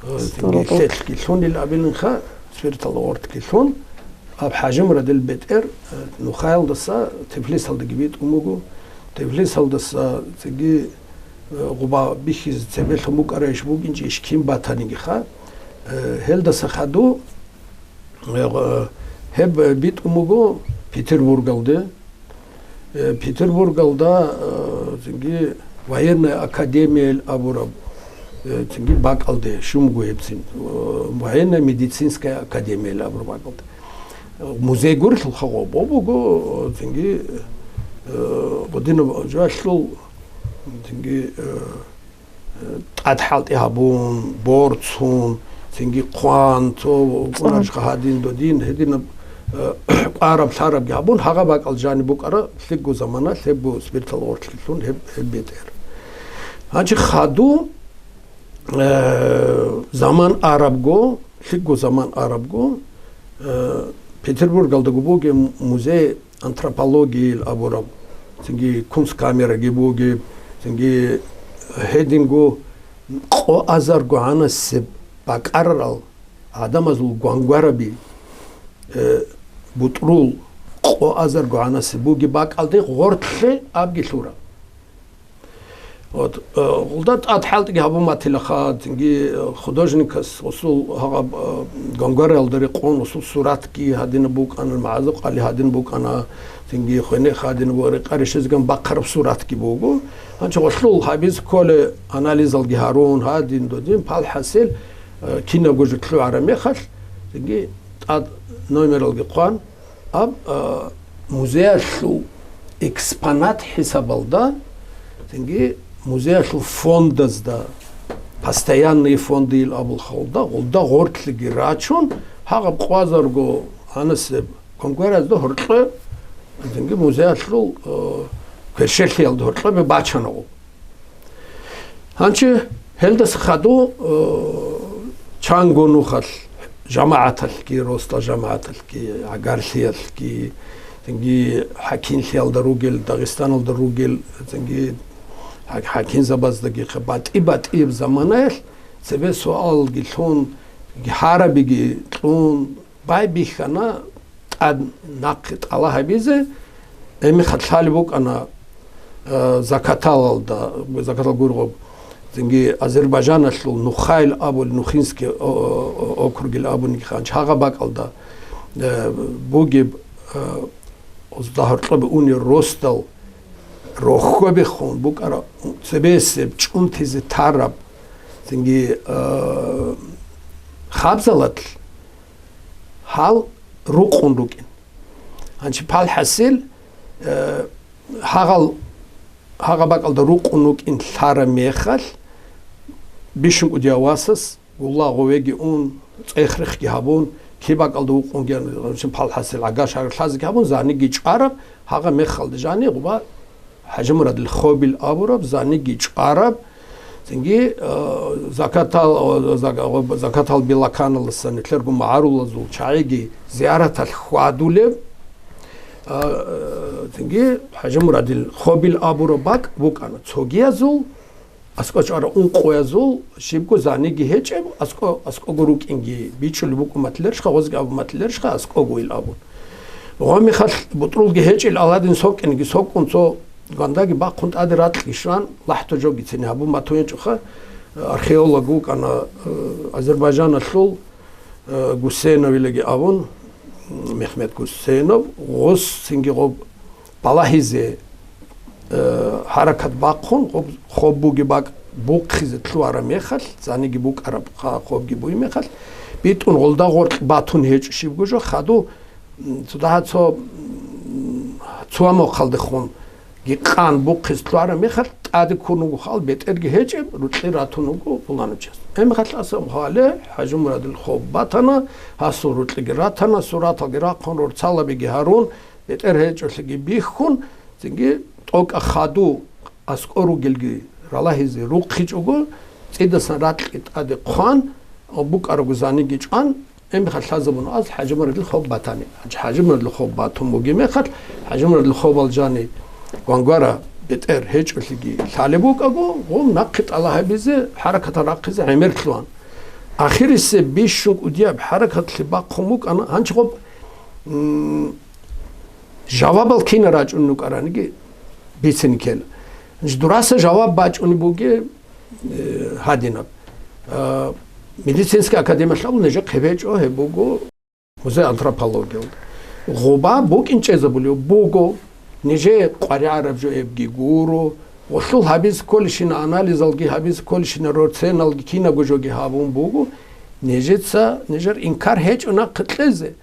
э, цинги лъелъги лъунил абилинха, спиртал гъортги лъун, аб ХӀажимурадил бетӀер, э, нухаялдаса Тифлисалдаги битӀун буго. Тифлисалдаса цинги, э, гъуба бихьизе цебе лъун букӀарай иш бугинчӀищ кин батанигиха. Э, гьелдаса хаду, Э, гъ-, гьеб битӀун буго Петербургалде. Э, Петербургалда, э, цинги военная академиял абураб, э, цинги бакӀалде щун буго гьебцин. Э, военная медицинская академиял абураб бакӀалде. Э, музей гурелъул хагъо бо буго, э, цинги, э, гъодинаб жоялъул, цинги, э, тӀад хӀалтӀи гьабун, борцун, цинги хъван, цо кӀунарчха гьадин додин, гьединаб, э, кӀвараб-лъарабги гьабун, гьагъа бакӀал жаниб букӀара, лъикӀго замана, лъебго спиртал гъортлъилъун гьеб, гьеб бетӀер. Гьанчи хаду, э, заман арабго, лъикӀго заман арабго, э, Петербургалдаго бугеб музей антропологиил абураб, цинги кунсткамераги бугеб, цинги гьединго къо азарго гӀанасеб бакӀарарал гӀадамазул гвангвараби, э, бутӀрул къо азарго гӀанасеб бугеб бакӀалде гъортлъе абги лъура. Вот, э, гъулда тӀад хӀалтӀиги гьабун батилаха, цинги, э, художникас гъусул гьагъаб, э, гвангвараялда рекъон гъусул суратги гьадинаб букӀана, МагӀазукъали гьадин букӀана, цинги хвенех гьадинаб рекъа рещезеган бахъараб суратги буго. Гьанчи гъулъул гьабиз кколе анализалги гьарун, гьадин додин, палхӀасил, э, кинабго жо лъугӀараб мехалъ, цинги тӀад номералги хъван, Аб, а, музеялъул экспонат хӀисабалда, цинги музеялъул фондазда, постоянные фонды ил абул халда, гъулда гъортлъиги рачун, гьагъаб къвазарго гьанасеб конкуренцияда гьоркье, цинги музеялъул, а, кверщелъиялда гьоркьобе бачана гъуб. Гьанчи гьелдаса хаду, э, чанго нухалъ жамагӀаталъги, росдал жамагӀаталъги, гӀагарлъиялъги, цинги хӀакимлъиялда ругел, Дагъистаналда ругел, цинги хӀак-, хӀакимзабаздаги хъа-, батӀи-батӀияб заманаялъ цебе суалги лъун, гьарабиги кьун, байбихьана тӀад нахъе тӀала гьабизе, гӀемер хатӀ лъалеб букӀана, э, Закаталалда, Закатал гургъуб, цинги Азербайджаналъул Нухайл абул, Нухинский о-, о-, округил абуниги ханч гьагъа бакӀалда, э, бугеб, э, дагьоркьобе унел росдал рохьобехун букӀараб цебесеб чӀунтизе тараб, цинги, э, хабзалат гьал рукъун рукӀин. Гьанчи пал хӀасил, э, гьагъал, гьагъа бакӀалда рукъун рукӀин лъараб мехалъ, бищун кӀудияв васас гуллагъувеги ун, цӀех-рехги гьабун, киб бакӀалда вукъунги, гьанчи пал хӀасил гӀагар-шагар лъазеги гьабун, заниги чӀвараб, гьагъа мехалда жани гъуба ХӀажимурадил Хобил абураб, заниги чӀвараб, цинги, э, закатал, э, зак-, закатал билаканалдаса нилъерго магӀарулазул чагӀиги зияраталъ хьвадулеб, э, цинги ХӀажимурадил Хобил абураб бакӀ букӀана. Цогиязул аскӀо чӀвараб ункъоязул щибго заниги гьечӀеб, аскӀо, аскӀого рукӀинги бичӀчӀулеб букӀун батилерищха, гъозги абун батилерищха, аскӀого ил абун. Гъо мехалъ бутӀрулги гьечӀел Аладдин сокӀинги сокӀун цо гвандаги бахъун тӀаде ракьги щван, лахӀту жогицин гьабун батун гьечӀоха, археолог вукӀана, э, Азербайжаналъул, э, Гусейновилаги абун, Мехмед Гусейнов, гъос цинги гъоб балагьизе, э, хӀаракат бахъун, гъоб хоб буги бакӀ бухъизе лъугьараб мехалъ, заниги букӀараб ха-, хобги буй мехалъ, битӀун гъолда гъоркь батун гьечӀо щибго жо, хаду, м, цо дагьа цо, м, цо амохъалдехун гикъан бухъизе лъугьараб мехалъ, тӀаде ккун вуго хал, бетӀерги гьечӀеб, рукьи ратун вуго пуланав час. Гьеб мехалъ асаб гьале ХӀажимурадил Хоб батана, гьасул рукьиги ратана, сураталги рахъун, рорцалабиги гьарун, бетӀер гьечӀолъиги бихьун, цинги тӀокӀа хаду аскӀор ругелги ралагьизе рухъичӀого, цӀидасан ракьги тӀаде хъван, букӀарабго заниги чӀван, гьеб мехалъ лъазабун аз ХӀажимурадил Хоб батани. ХӀажимурадил Хоб батун бугеб мехалъ, ХӀажимурадил Хобал жани гвангвара бетӀер гьечӀолъиги лъалеб букӀаго, гъум нахъе тӀалаб гьабизе, хӀаракатал рахъизе гӀемер лъугьан. Ахирисеб бищун кӀудияб хӀаракатлъи бахъун букӀана, гьанчи гъоб, м, жавабал кина рачӀун рукӀараниги бицине ккела. Гьанчи дураса жаваб бачӀунеб бугеб, э, гьадинаб. Э, медицинский академиялъ абун нижехъе гьечӀо, гьеб буго музей антропологиялда. Гъуба букӀин чӀезабулев буго, нижее къваригӀараб жо эбги гуро, гъолъул гьабизе кколищина анализалги, гьабизе кколищина рорценалги кинабго жоги гьабун буго, нижеца, нижер инкар гьечӀо нахъе кьезе.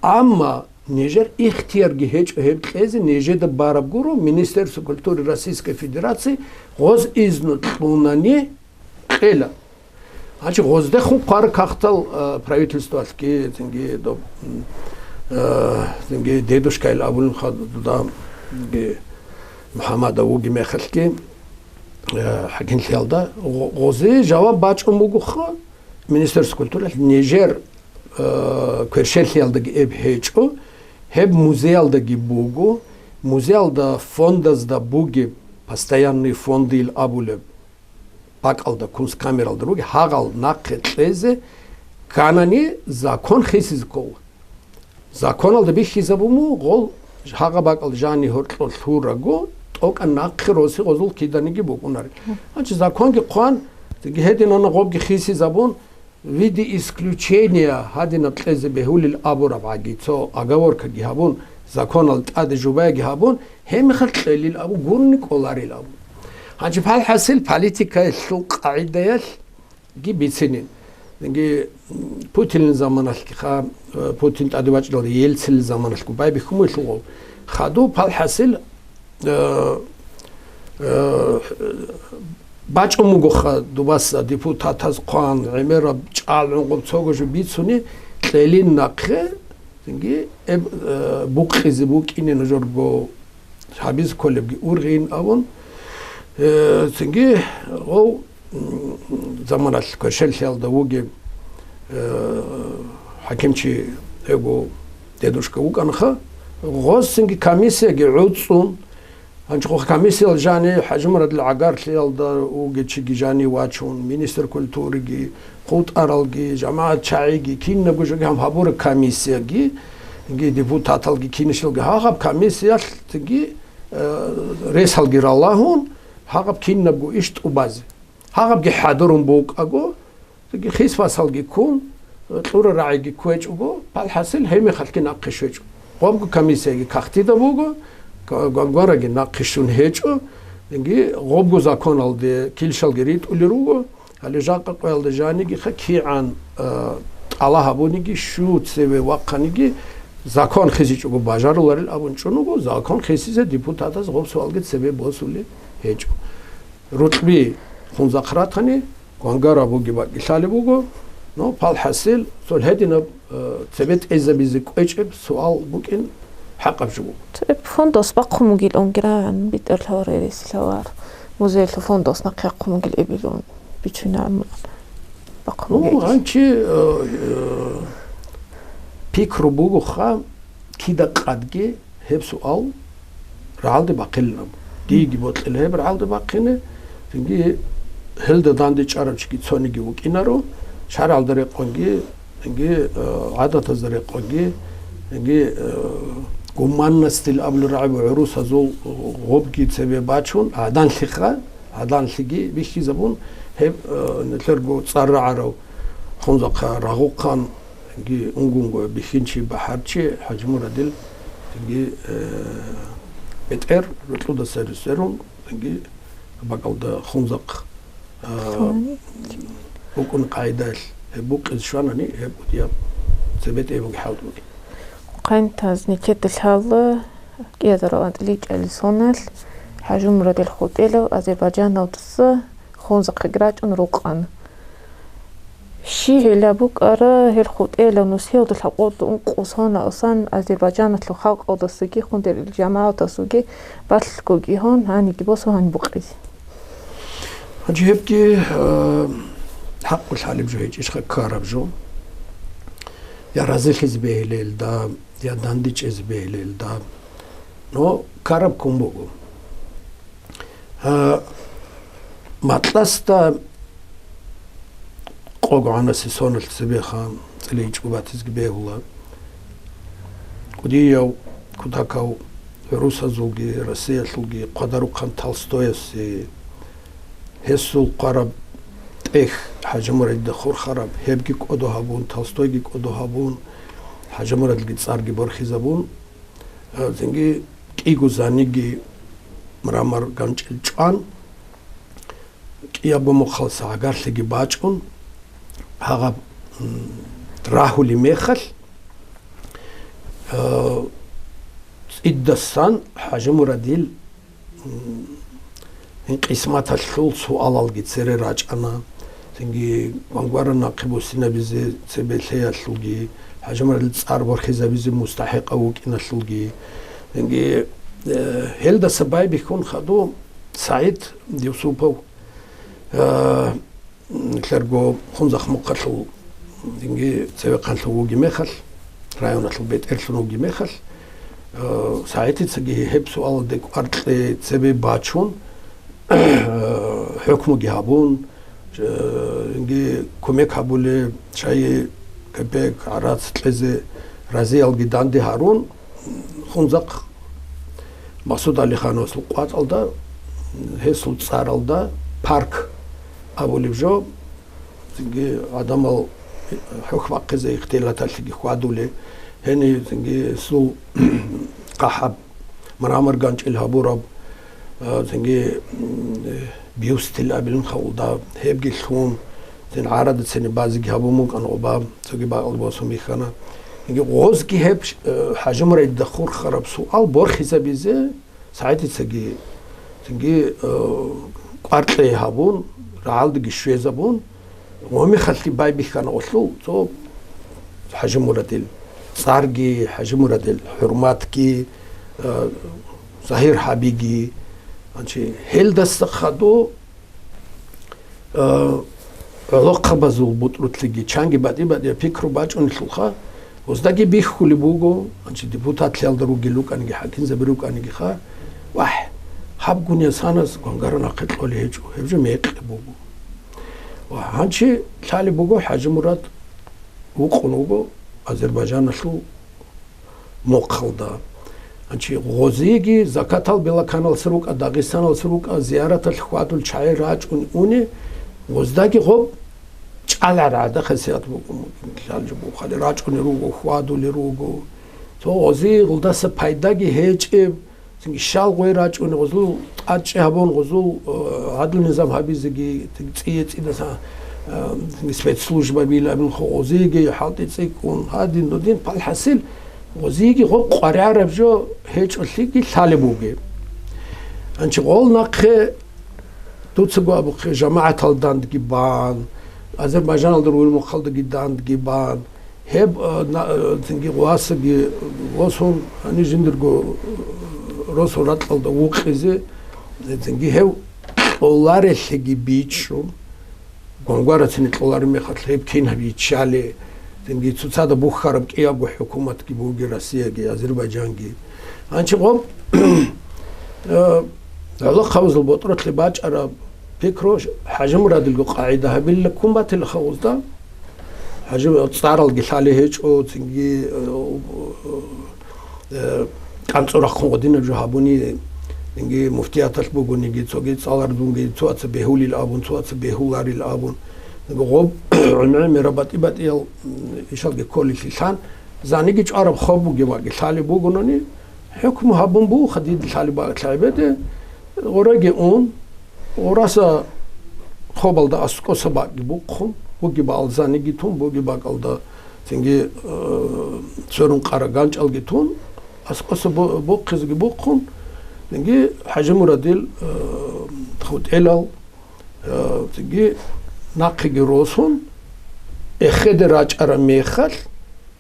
Амма нижер ихтиярги гьечӀо гьеб кьезе, нижеда бараб гуро Министерство культуры Российской Федерации, гъоз изну кьунани кьела. Гьачи гъоздехун хъвар кагътал, э, правительствоялъги, цинги доб-, м, э, цинги дедушкайил абулин хадуда, цинги МухӀаммадов вуги мехалъги, э, хӀакимлъиялда гъо-, гъозе жаваб бачӀун бугоха, Министерство культуралъ нижер, э, кверщелъиялдаги эб гьечӀо, гьеб музеялдаги буго, музеялда фондазда бугеб, постоянный фондил абулеб, бакӀалда, Кунсткамералда руги, гьагъал нахъе кьезе канани закон хисизе ккола. Законалда бихьизабун буго, гъол гьагъа бакӀал жани гьоркьор лъураго, тӀокӀан нахъе роси гъозул киданиги букӀунари. Гьанчи законги хъван, гьединана гъобги хисизабун, в виде исключения гьадинаб кьезе бегьулел абураб гӀаги, цо оговоркаги гьабун, законал тӀаде жубаги гьабун, гьебмехалъ кьелил абу гурони кӀоларил абу. Гьанчи пал хӀасил политикаялъул къагӀидаялъ ги бицинин. Цинги, м, Путинил заманалъгиха, э, Путин тӀаде вачӀарал Ельцинил заманалъгу байбихьумуйлъугъав. Хаду пал хӀасил, э, э, бачӀун бугоха дубаса депутатаз хъван, гӀемераб чӀал гӀунгъуб цого жо бицуни, кьелин нахъе, цинги, эб-, э, букъизе букӀине нужерго гьабизе кколебги ургъин абун, э, цинги гъов, м, заманалъ кверщелъиялда вугеб, э, хӀакимчи эго дедушка вукӀанха, гъоз цинги комиссияги гӀуцӀун, гьанчохъ комиссиял жани ХӀажимурадил гӀагарлъиялда вугев чиги жани вачун, министр культуриги, хъутӀаралги, жамагӀат чагӀиги, кинабго жоги гьам гьабураб комиссияги, цинги депутаталги, кинишалги гьагъаб комиссиялъги, э, ресалги ралагьун, гьагъаб кинабго иш тӀубазе. Гьагъабги хӀадурун букӀаго, цинги хис-васалги ккун, кьура рагӀиги кквечӀого, пал хӀасил гьебмехалъги нахъе щвечӀо. Гъобго комиссияги кагътида буго, Гвангвараги нахъе щун гьечӀо, инги гъобго законалде килщалги ритӀулел руго, гьале жакъа къоялда жанигиха кигӀан, а, тӀала гьабуниги, щу цеве вахъаниги, закон хисичӀого бажаруларел абун чӀун вуго, закон хисизе депутатаз гъоб суалги цебе босулел гьечӀо. Рукьби Хунзахъ ратани, Гвангвара бугеб бакӀги лъалеб буго, но палхӀасил, цо гьединаб, э, цебетӀезабизе кӀвечӀеб суал букӀин хӀакъаб жо буго. Цебе фондалъ бахъун бугилан гирагӀан битӀерлъавар, гьересилъавар, музеялъул фондалъ нахъе бахъун бугил эбилун бичуна бахъун Ну, бугеб. гьанчи, э, э, пикру бугоха, кида къадги гьеб суал рагӀалде бахъилинаб. Диги бокьила гьеб рагӀалде бахъине, цинги гьелда дандечӀарав чиги цониги вукӀинаро, шаргӀалда рекъонги, цинги, э, гӀадатазда рекъонги, цинги, э, гуманностил абулеб рагӀаб гӀурусазул гъобги цебе бачун, гӀаданлъиха, гӀаданлъиги бихьизабун, гьеб, э, нилъерго цӀар рагӀарав Хунзахъа рагъухъан, Цинги унгунго бихьинчи, бахӀарчи ХӀажимурадил, цинги, э, бетӀер рокьудаса ресерун, цинги бакӀалда Хунзахъ, а, Хъани. букӀун къайдалъ гьеб букъизе щванани, гьеб кӀудияб цебетӀей буги хӀалтӀуги. Хъантаз нилъеда лъала кӀиазарал анцӀила кӀиабилеб соналъ ХӀажимурадил хутӀилав Азербайджаналдаса Хунзахъеги рачӀун рукъана. Щи гьелаб букӀара, гьел хутӀела нусиялда лъабкъоялда ункъо соналъ Азербайджаналъул халкъалдасаги, Хундерил жамагӀатасулги балъгоги гьон, гьаниги босун гьаниб букъизе. Гьанже гьебги, э, хӀакъулъ гьалеб жо гьечӀищха, ккараб жо. Я разилъизе бегьилелда, я дандечӀезе бегьилелда. Но ккараб ккун буго. А, Макьасда къого гӀанаси соналъ цебеха цӀилей чӀубатизги бегьула. КӀудияв кутакав гӀурусазулги, Россиялъулги хъвадарухъан Толстоясе, гьесул хъвараб тӀехь ХӀажимурадида хурхараб, гьебги кӀодо гьабун, Толстойги кӀодо гьабун, ХӀажимурадилги цӀарги борхизабун, а, цинги кӀиго заниги мрамор ганчӀил чӀван, кӀиябго мухъалса гӀагарлъиги бачӀун, гьагъаб, м, рагьулеб мехалъ, а, цӀидасан ХӀажимурадил, м, къисматалъул суалалги цере рачӀана. Цинги Гвангвара нахъе буссинабизе цебе лъеялъулги, ХӀажимурадил цӀар борхизабизе мустахӀикъав вукӀиналъулги. Цинги, э, гьелдаса байбихьун хадуб СагӀид Юсупов, э, нилъерго Хунзахъ мухъалъул, цинги цевехъанлъун вугеб мехалъ, районалъул бетӀерлъун вугеб мехалъ, э, СагӀидицаги гьеб суалалде кӀвар кьей цебе бачун, э, хӀукмуги гьабун, э, цинги кумек гьабулеб, чай, кепек, гӀарац кьезе разиялги данде гьарун, Хунзахъ Масуд ГӀалихановасул къватӀалда, гьесул цӀаралда парк абулеб жо, цинги гӀадамал хӀухь бахъизе ихтилаталъеги хьвадулел, гьенив цинги гьесул къахӀаб, мрамор ганчӀил гьабураб, а, цинги, м, бюстил абилин хавулда, гьебги лъун, цин гӀарадацани базеги гьабун букӀана гъоба, цоги бакӀалда босун бихьана. Цинги гъозги гьеб, э, ХӀажимурадида хурхараб суал борхизабизе СагӀидицаги, цинги, э, кӀвар кьей гьабун, рагӀалдеги щвезабун, гъомехалъги байбихьана гъолъул цо ХӀажимурадил цӀарги, ХӀажимурадил хӀурматги, э, загьир гьабиги. Гьанчи гьелдаса хадуб, э, гӀолохъабазул бутӀрулъиги чанги батӀи-батӀияб пикру бачӀунелъулха, гъоздаги бихьулеб буго, гьанчи депутатлъиялда ругел рукӀаниги, хӀакимзаби рукӀанигиха, вагь, гьабгун ясанас Гвангвара нахъе кьолей гьечӀо, гьеб жо мекъи буго. Ва гьанчи лъалеб буго, ХӀажимурад вукъун вуго Азербайджаналъул мухъалда. Гьанчи гъозиги закатал белаканалса рукӀа, Дагъистаналса рукӀа, зияраталъ хьвадул чагӀи рачӀун уни, гъоздаги гъоб чӀалгӀарай гӀада-хасият буго, лъалчӀо бухъали рачӀунел руго, хьвадулел руго. Цо гъози гъолдаса пайдаги гьечӀеб, Цинги щал гъой рачӀун гъозул тӀадчӀи гьабун, гъозул, э, гӀадлу-низам гьабизеги, цинги цӀие-цӀидасан, э, цинги спецслужбабилабин хо гъозиеги хӀалтӀи цӀикӀкӀун, гьадин-дудин, палхӀасил, гъозиеги гъоб къваригӀараб жо гьечӀолъиги лъалеб бугеб. Гьанчи гъол нахъе дуцаго абухъе, жамагӀатал дандги бан, Азербайжаналда ругел мухъалдаги дандги бан, гьеб, а, на-, а, цинги гъвасаги восун, гьанив жиндирго, а, росу ракьалда вукъизе, цинги гьев кьоларелъиги бичӀчӀун, гвангварацин кьолареб мехалъ гьеб кин гьабиччале, цинги цоцазда бухьараб кӀиябго хӀукуматги бугеб Россияги, Азербайджанги. Гьанчи гъоб, а, гӀолохъабазул ботӀролъи бачӀараб пикру ХӀажимурадилго къагӀида гьабилла ккун батила хавузда. ХӀажи цӀаралги лъалеб гьечӀо, цинги, э, э, кӀанцӀурахъун гъодинаб жо гьабуни, цинги муфтияталъ бугониги, цоги цӀалардунги, цоаца бегьулил абун, цоаца бегьуларил абун. Гъоб гӀемер батӀи-батӀиял, м, ишалги кколелъи лъан, заниги чӀвараб хоб бугеб бакӀги лъалеб бугони, хӀукму гьабун бугоха дида лъалеб бакӀ лъагӀбеде, гъореги ун, Гъураса хобалда аскӀоса бакӀги бухъун, бугеб алзаниги тун, бугеб бакӀалда цинги, э, церун къара ганчӀалги тун, аскӀоса бу-, бухъизеги бухъун, цинги ХӀажимурадил, э, хутӀелал, э, цинги нахъеги росун, эхеде рачӀараб мехалъ,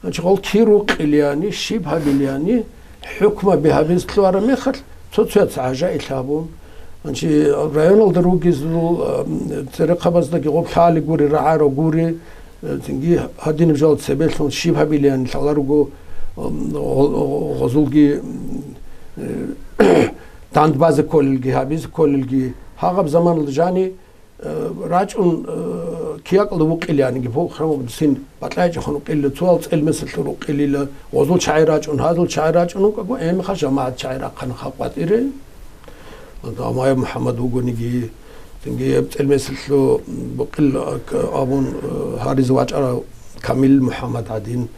Гьанчи гъол кир рукъилияни, щиб гьабилияни, хӀукмаби гьабизе лъугьараб мехалъ, цо-цояц гӀажаиблъи гьабун. Гьанчи районалда ругезул, а, церехъабаздаги гъоб лъали гури, рагӀаро гури, э, цинги гьадинаб жал цебелъун щиб гьабилияни лъала руго, ам, гъо-, гъо-, гъозулги, м, э, дандбазе кколелги, гьабизе кколелги, гьагъаб заманалда жани, Э, рачӀун, э, киякьалда вукъиланиги, бу-, храмалда син батӀлайчӀехун вукъилила, цоял цӀелмесалъур вукъилила, гъозул чагӀи рачӀун, гьазул чагӀи рачӀун вукӀаго, гӀемеха жамагӀат чагӀи рахъана халкъ батӀире. Амаев МухӀаммад вугониги, цинги гьеб цӀелмесалъу букъил, а, к-, абун, э, гьаризе вачӀарав Камил МухӀаммад гӀадин,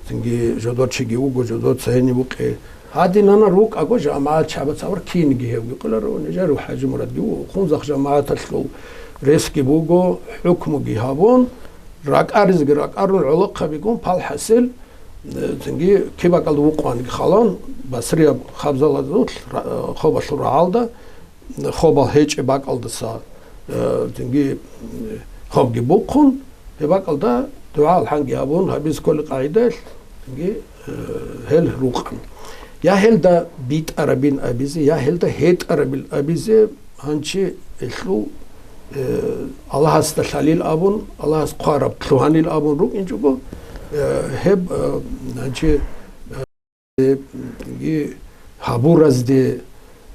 цинги жодор чиги вуго, жодор цайни вукъе. Гьадинана рукӀаго жамагӀат чабац авар кинги гьевги къуларо, нижер ХӀажимурадги ву, Хунзахъ жамагӀаталъул ресги буго, хӀукмуги гьабун, ракӀаризеги ракӀарун, гӀолохъабигун, палхӀасил, э, цинги кибакӀалда вукъанги халан, Басрияб хабзаладулъ, ра-, хобалъул рагӀалда, хобал гьечӀеб бакӀалдаса, э, цинги, э, хобги бухъун, гьеб бакӀалда дугӀа-алхӀамги гьабун, гьабизе кколеб къагӀидаялъ, цинги, э, гьел рукъана. Я гьелда битӀарабин абизе, я гьелда гьетӀарабин абизе, гьанчи гьелъул, э, Аллагьасда лъалил абун, Аллагьас хъвараб лъугьанил абун рукӀинчӀого, э, гьеб, э, гьанчи, э, гьабуразде,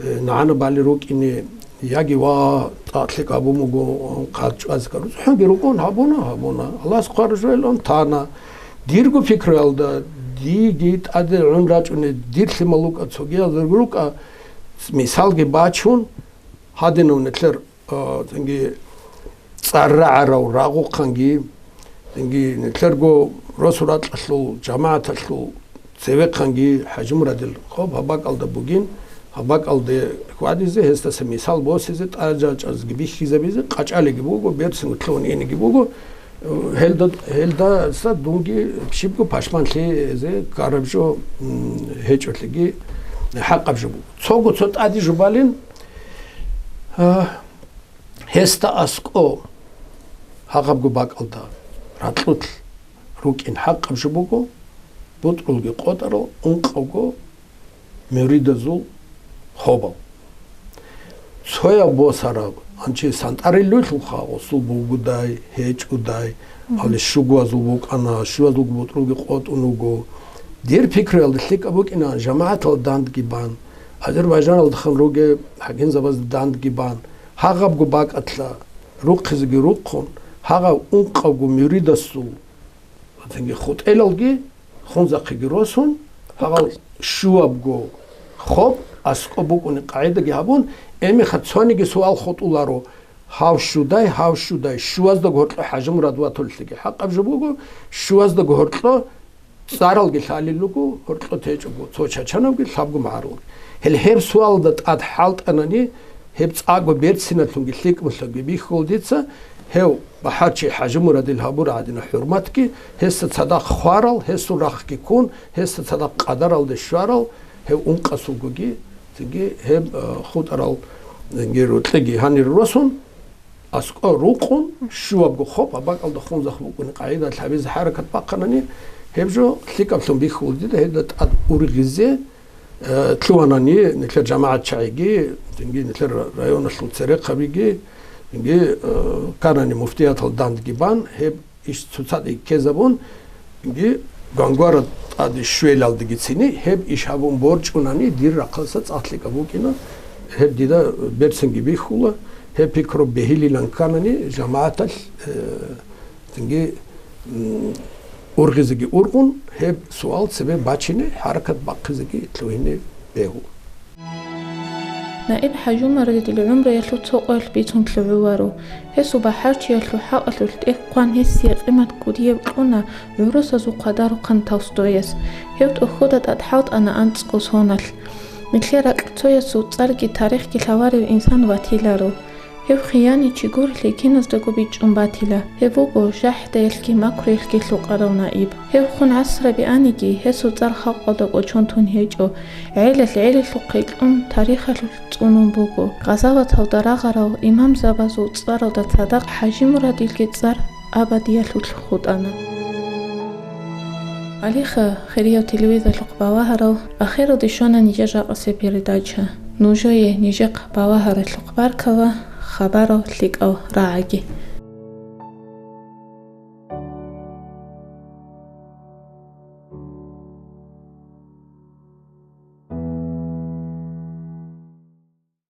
э, нагӀана бали рукӀине, яги ва цӀакълъи кабун буго, хъат чӀвазе каруз. ХӀунги рукӀун гьабуна, гьабуна. Аллагьас хъвараб жоялъун тана. Дирго пикруялда, диги тӀаде гӀун рачӀуни, дир лъимал рукӀа, цогиял рукӀа, мисалги бачун, гьадинав нилъер, а, цинги цӀар рагӀарав рагъухъанги, цинги нилъерго росу ракьалъул, жамагӀаталъул цевехъанги ХӀажимурадил хоб гьаб бакӀалда бугин, гьаб бакӀалде хьвадизе, гьесдаса мисал босизе, тӀаде чӀвазеги бихьизабизе къачӀалиги буго, берцинго лъугьун инеги буго, гьелда, гьелдаса дунги щибго пашманлъизе ккараб жо, м, гьечӀолъиги хӀакъаб жо буго. Цого цо тӀаде жубалин, а, гьесда аскӀо гьагъабго бакӀалда ракьулъ рукӀин хӀакъаб жо буго, бутӀрулги къотӀарал ункъавго муридазул хобал. Цояв босараб, гьанчи сантӀариллъулха, гъосул бугодай, гьечӀодай, Мгм. Гьале щугоазул букӀана, щуазулго бутӀрулги къотӀун вуго. Дир пикруялда лъикӀаб букӀина, жамагӀатал дандги бан, Азербайжаналдахъан ругеб хӀакимзабазда дандги бан, гьагъабго бакӀалъа рухъизеги рухъун, гьагъав ункъавго муридасул, цинги хутӀелалги, хунзахъеги росун, гьагъал щуабго хоб аскӀоб букӀунеб къагӀидаги гьабун, гӀемеха цониги суал хутӀуларо, гьав щудай, гьав щудай, щуазда гьоркьо ХӀажимурад ватуллъиги хӀакъаб жо буго, щуазда гьоркьо цӀаралги лъалел руго, гьоркьоб гьечӀого, цо чачанабги лъабго магӀарулги. Гьел гьеб суалда тӀад хӀалтӀанани, гьеб цӀакъго берциналъунги лъикӀалъунги бихьула дица, гьев БахӀарчи ХӀажимурадил гьабураб гӀадина хӀурматги, гьесда цадахъ хварал, гьесул рахъги ккун, гьесда цадахъ къадаралде щварал, гьев ункъасулгоги, цинги гьеб, э, хутӀарал, цинги рокьиги гьанир росун, аскӀор рукъун, щуабго хоб гьаб бакӀалда хунзахъ букӀунеб къагӀидалъ гьабизе хӀаракат бахъанани, гьеб жо лъикӀаблъун бихьула дида, гьелда тӀад ургъизе, э, лъугьанани нилъер жамагӀат чагӀиги, цинги нилъер районалъул церехъабиги, цинги, э, кканани муфтиятал дандги бан, гьеб иш цоцазде ккезабун, цинги гвангвара тӀаде щвелалдеги цинги, гьеб иш гьабун борчӀунани, дир рахъалдаса цӀакъ лъикӀаб букӀина, гьеб дида берцинги бихьула, гьеб пикру бегьилилан кканани жамагӀаталъ, э, цинги, м, ургъизеги ургъун, гьеб суал цебе бачине, хӀаракат бахъизеги лъугьине бегьула. Наиб ХӀажумарадил гӀумруялъул цо къоялъ бицун лъугӀуларо. Гьесул бахӀарчиялъул хӀакъалъулъ тӀехь хъван гьесие къимат кӀудияб кьуна гӀурусазул хъвадарухъан Толстояс. Гьев тӀохьода тӀад хӀалтӀана анцӀго соналъ. Нилъер ракьцоясул цӀарги тарихги лъаларев инсан ватиларо. Гьев хияничи гурелъи киназдаго бичӀчӀун батила. Гьев вуго жахӀдаялъги макруялъги лъукъарав наиб. Гьев хун гӀасраби аниги, гьесул цӀар халкъалда кӀочон тун гьечӀо. ГӀелалъ гӀелалъухъе кьун, тарихалъулъ цӀунун буго. Гъазаваталда рагъарал имамзабазул цӀаралда цадахъ ХӀажимурадилги цӀар абадиялъулъ хутӀана. Алиха, хирияв телевизорлъухъ балагьарал, ахиралде щвана нижер ракъасеб передача. Нужее нижехъ балагьаралъухъ баркала, хабарал лъикӀал рагӀаги.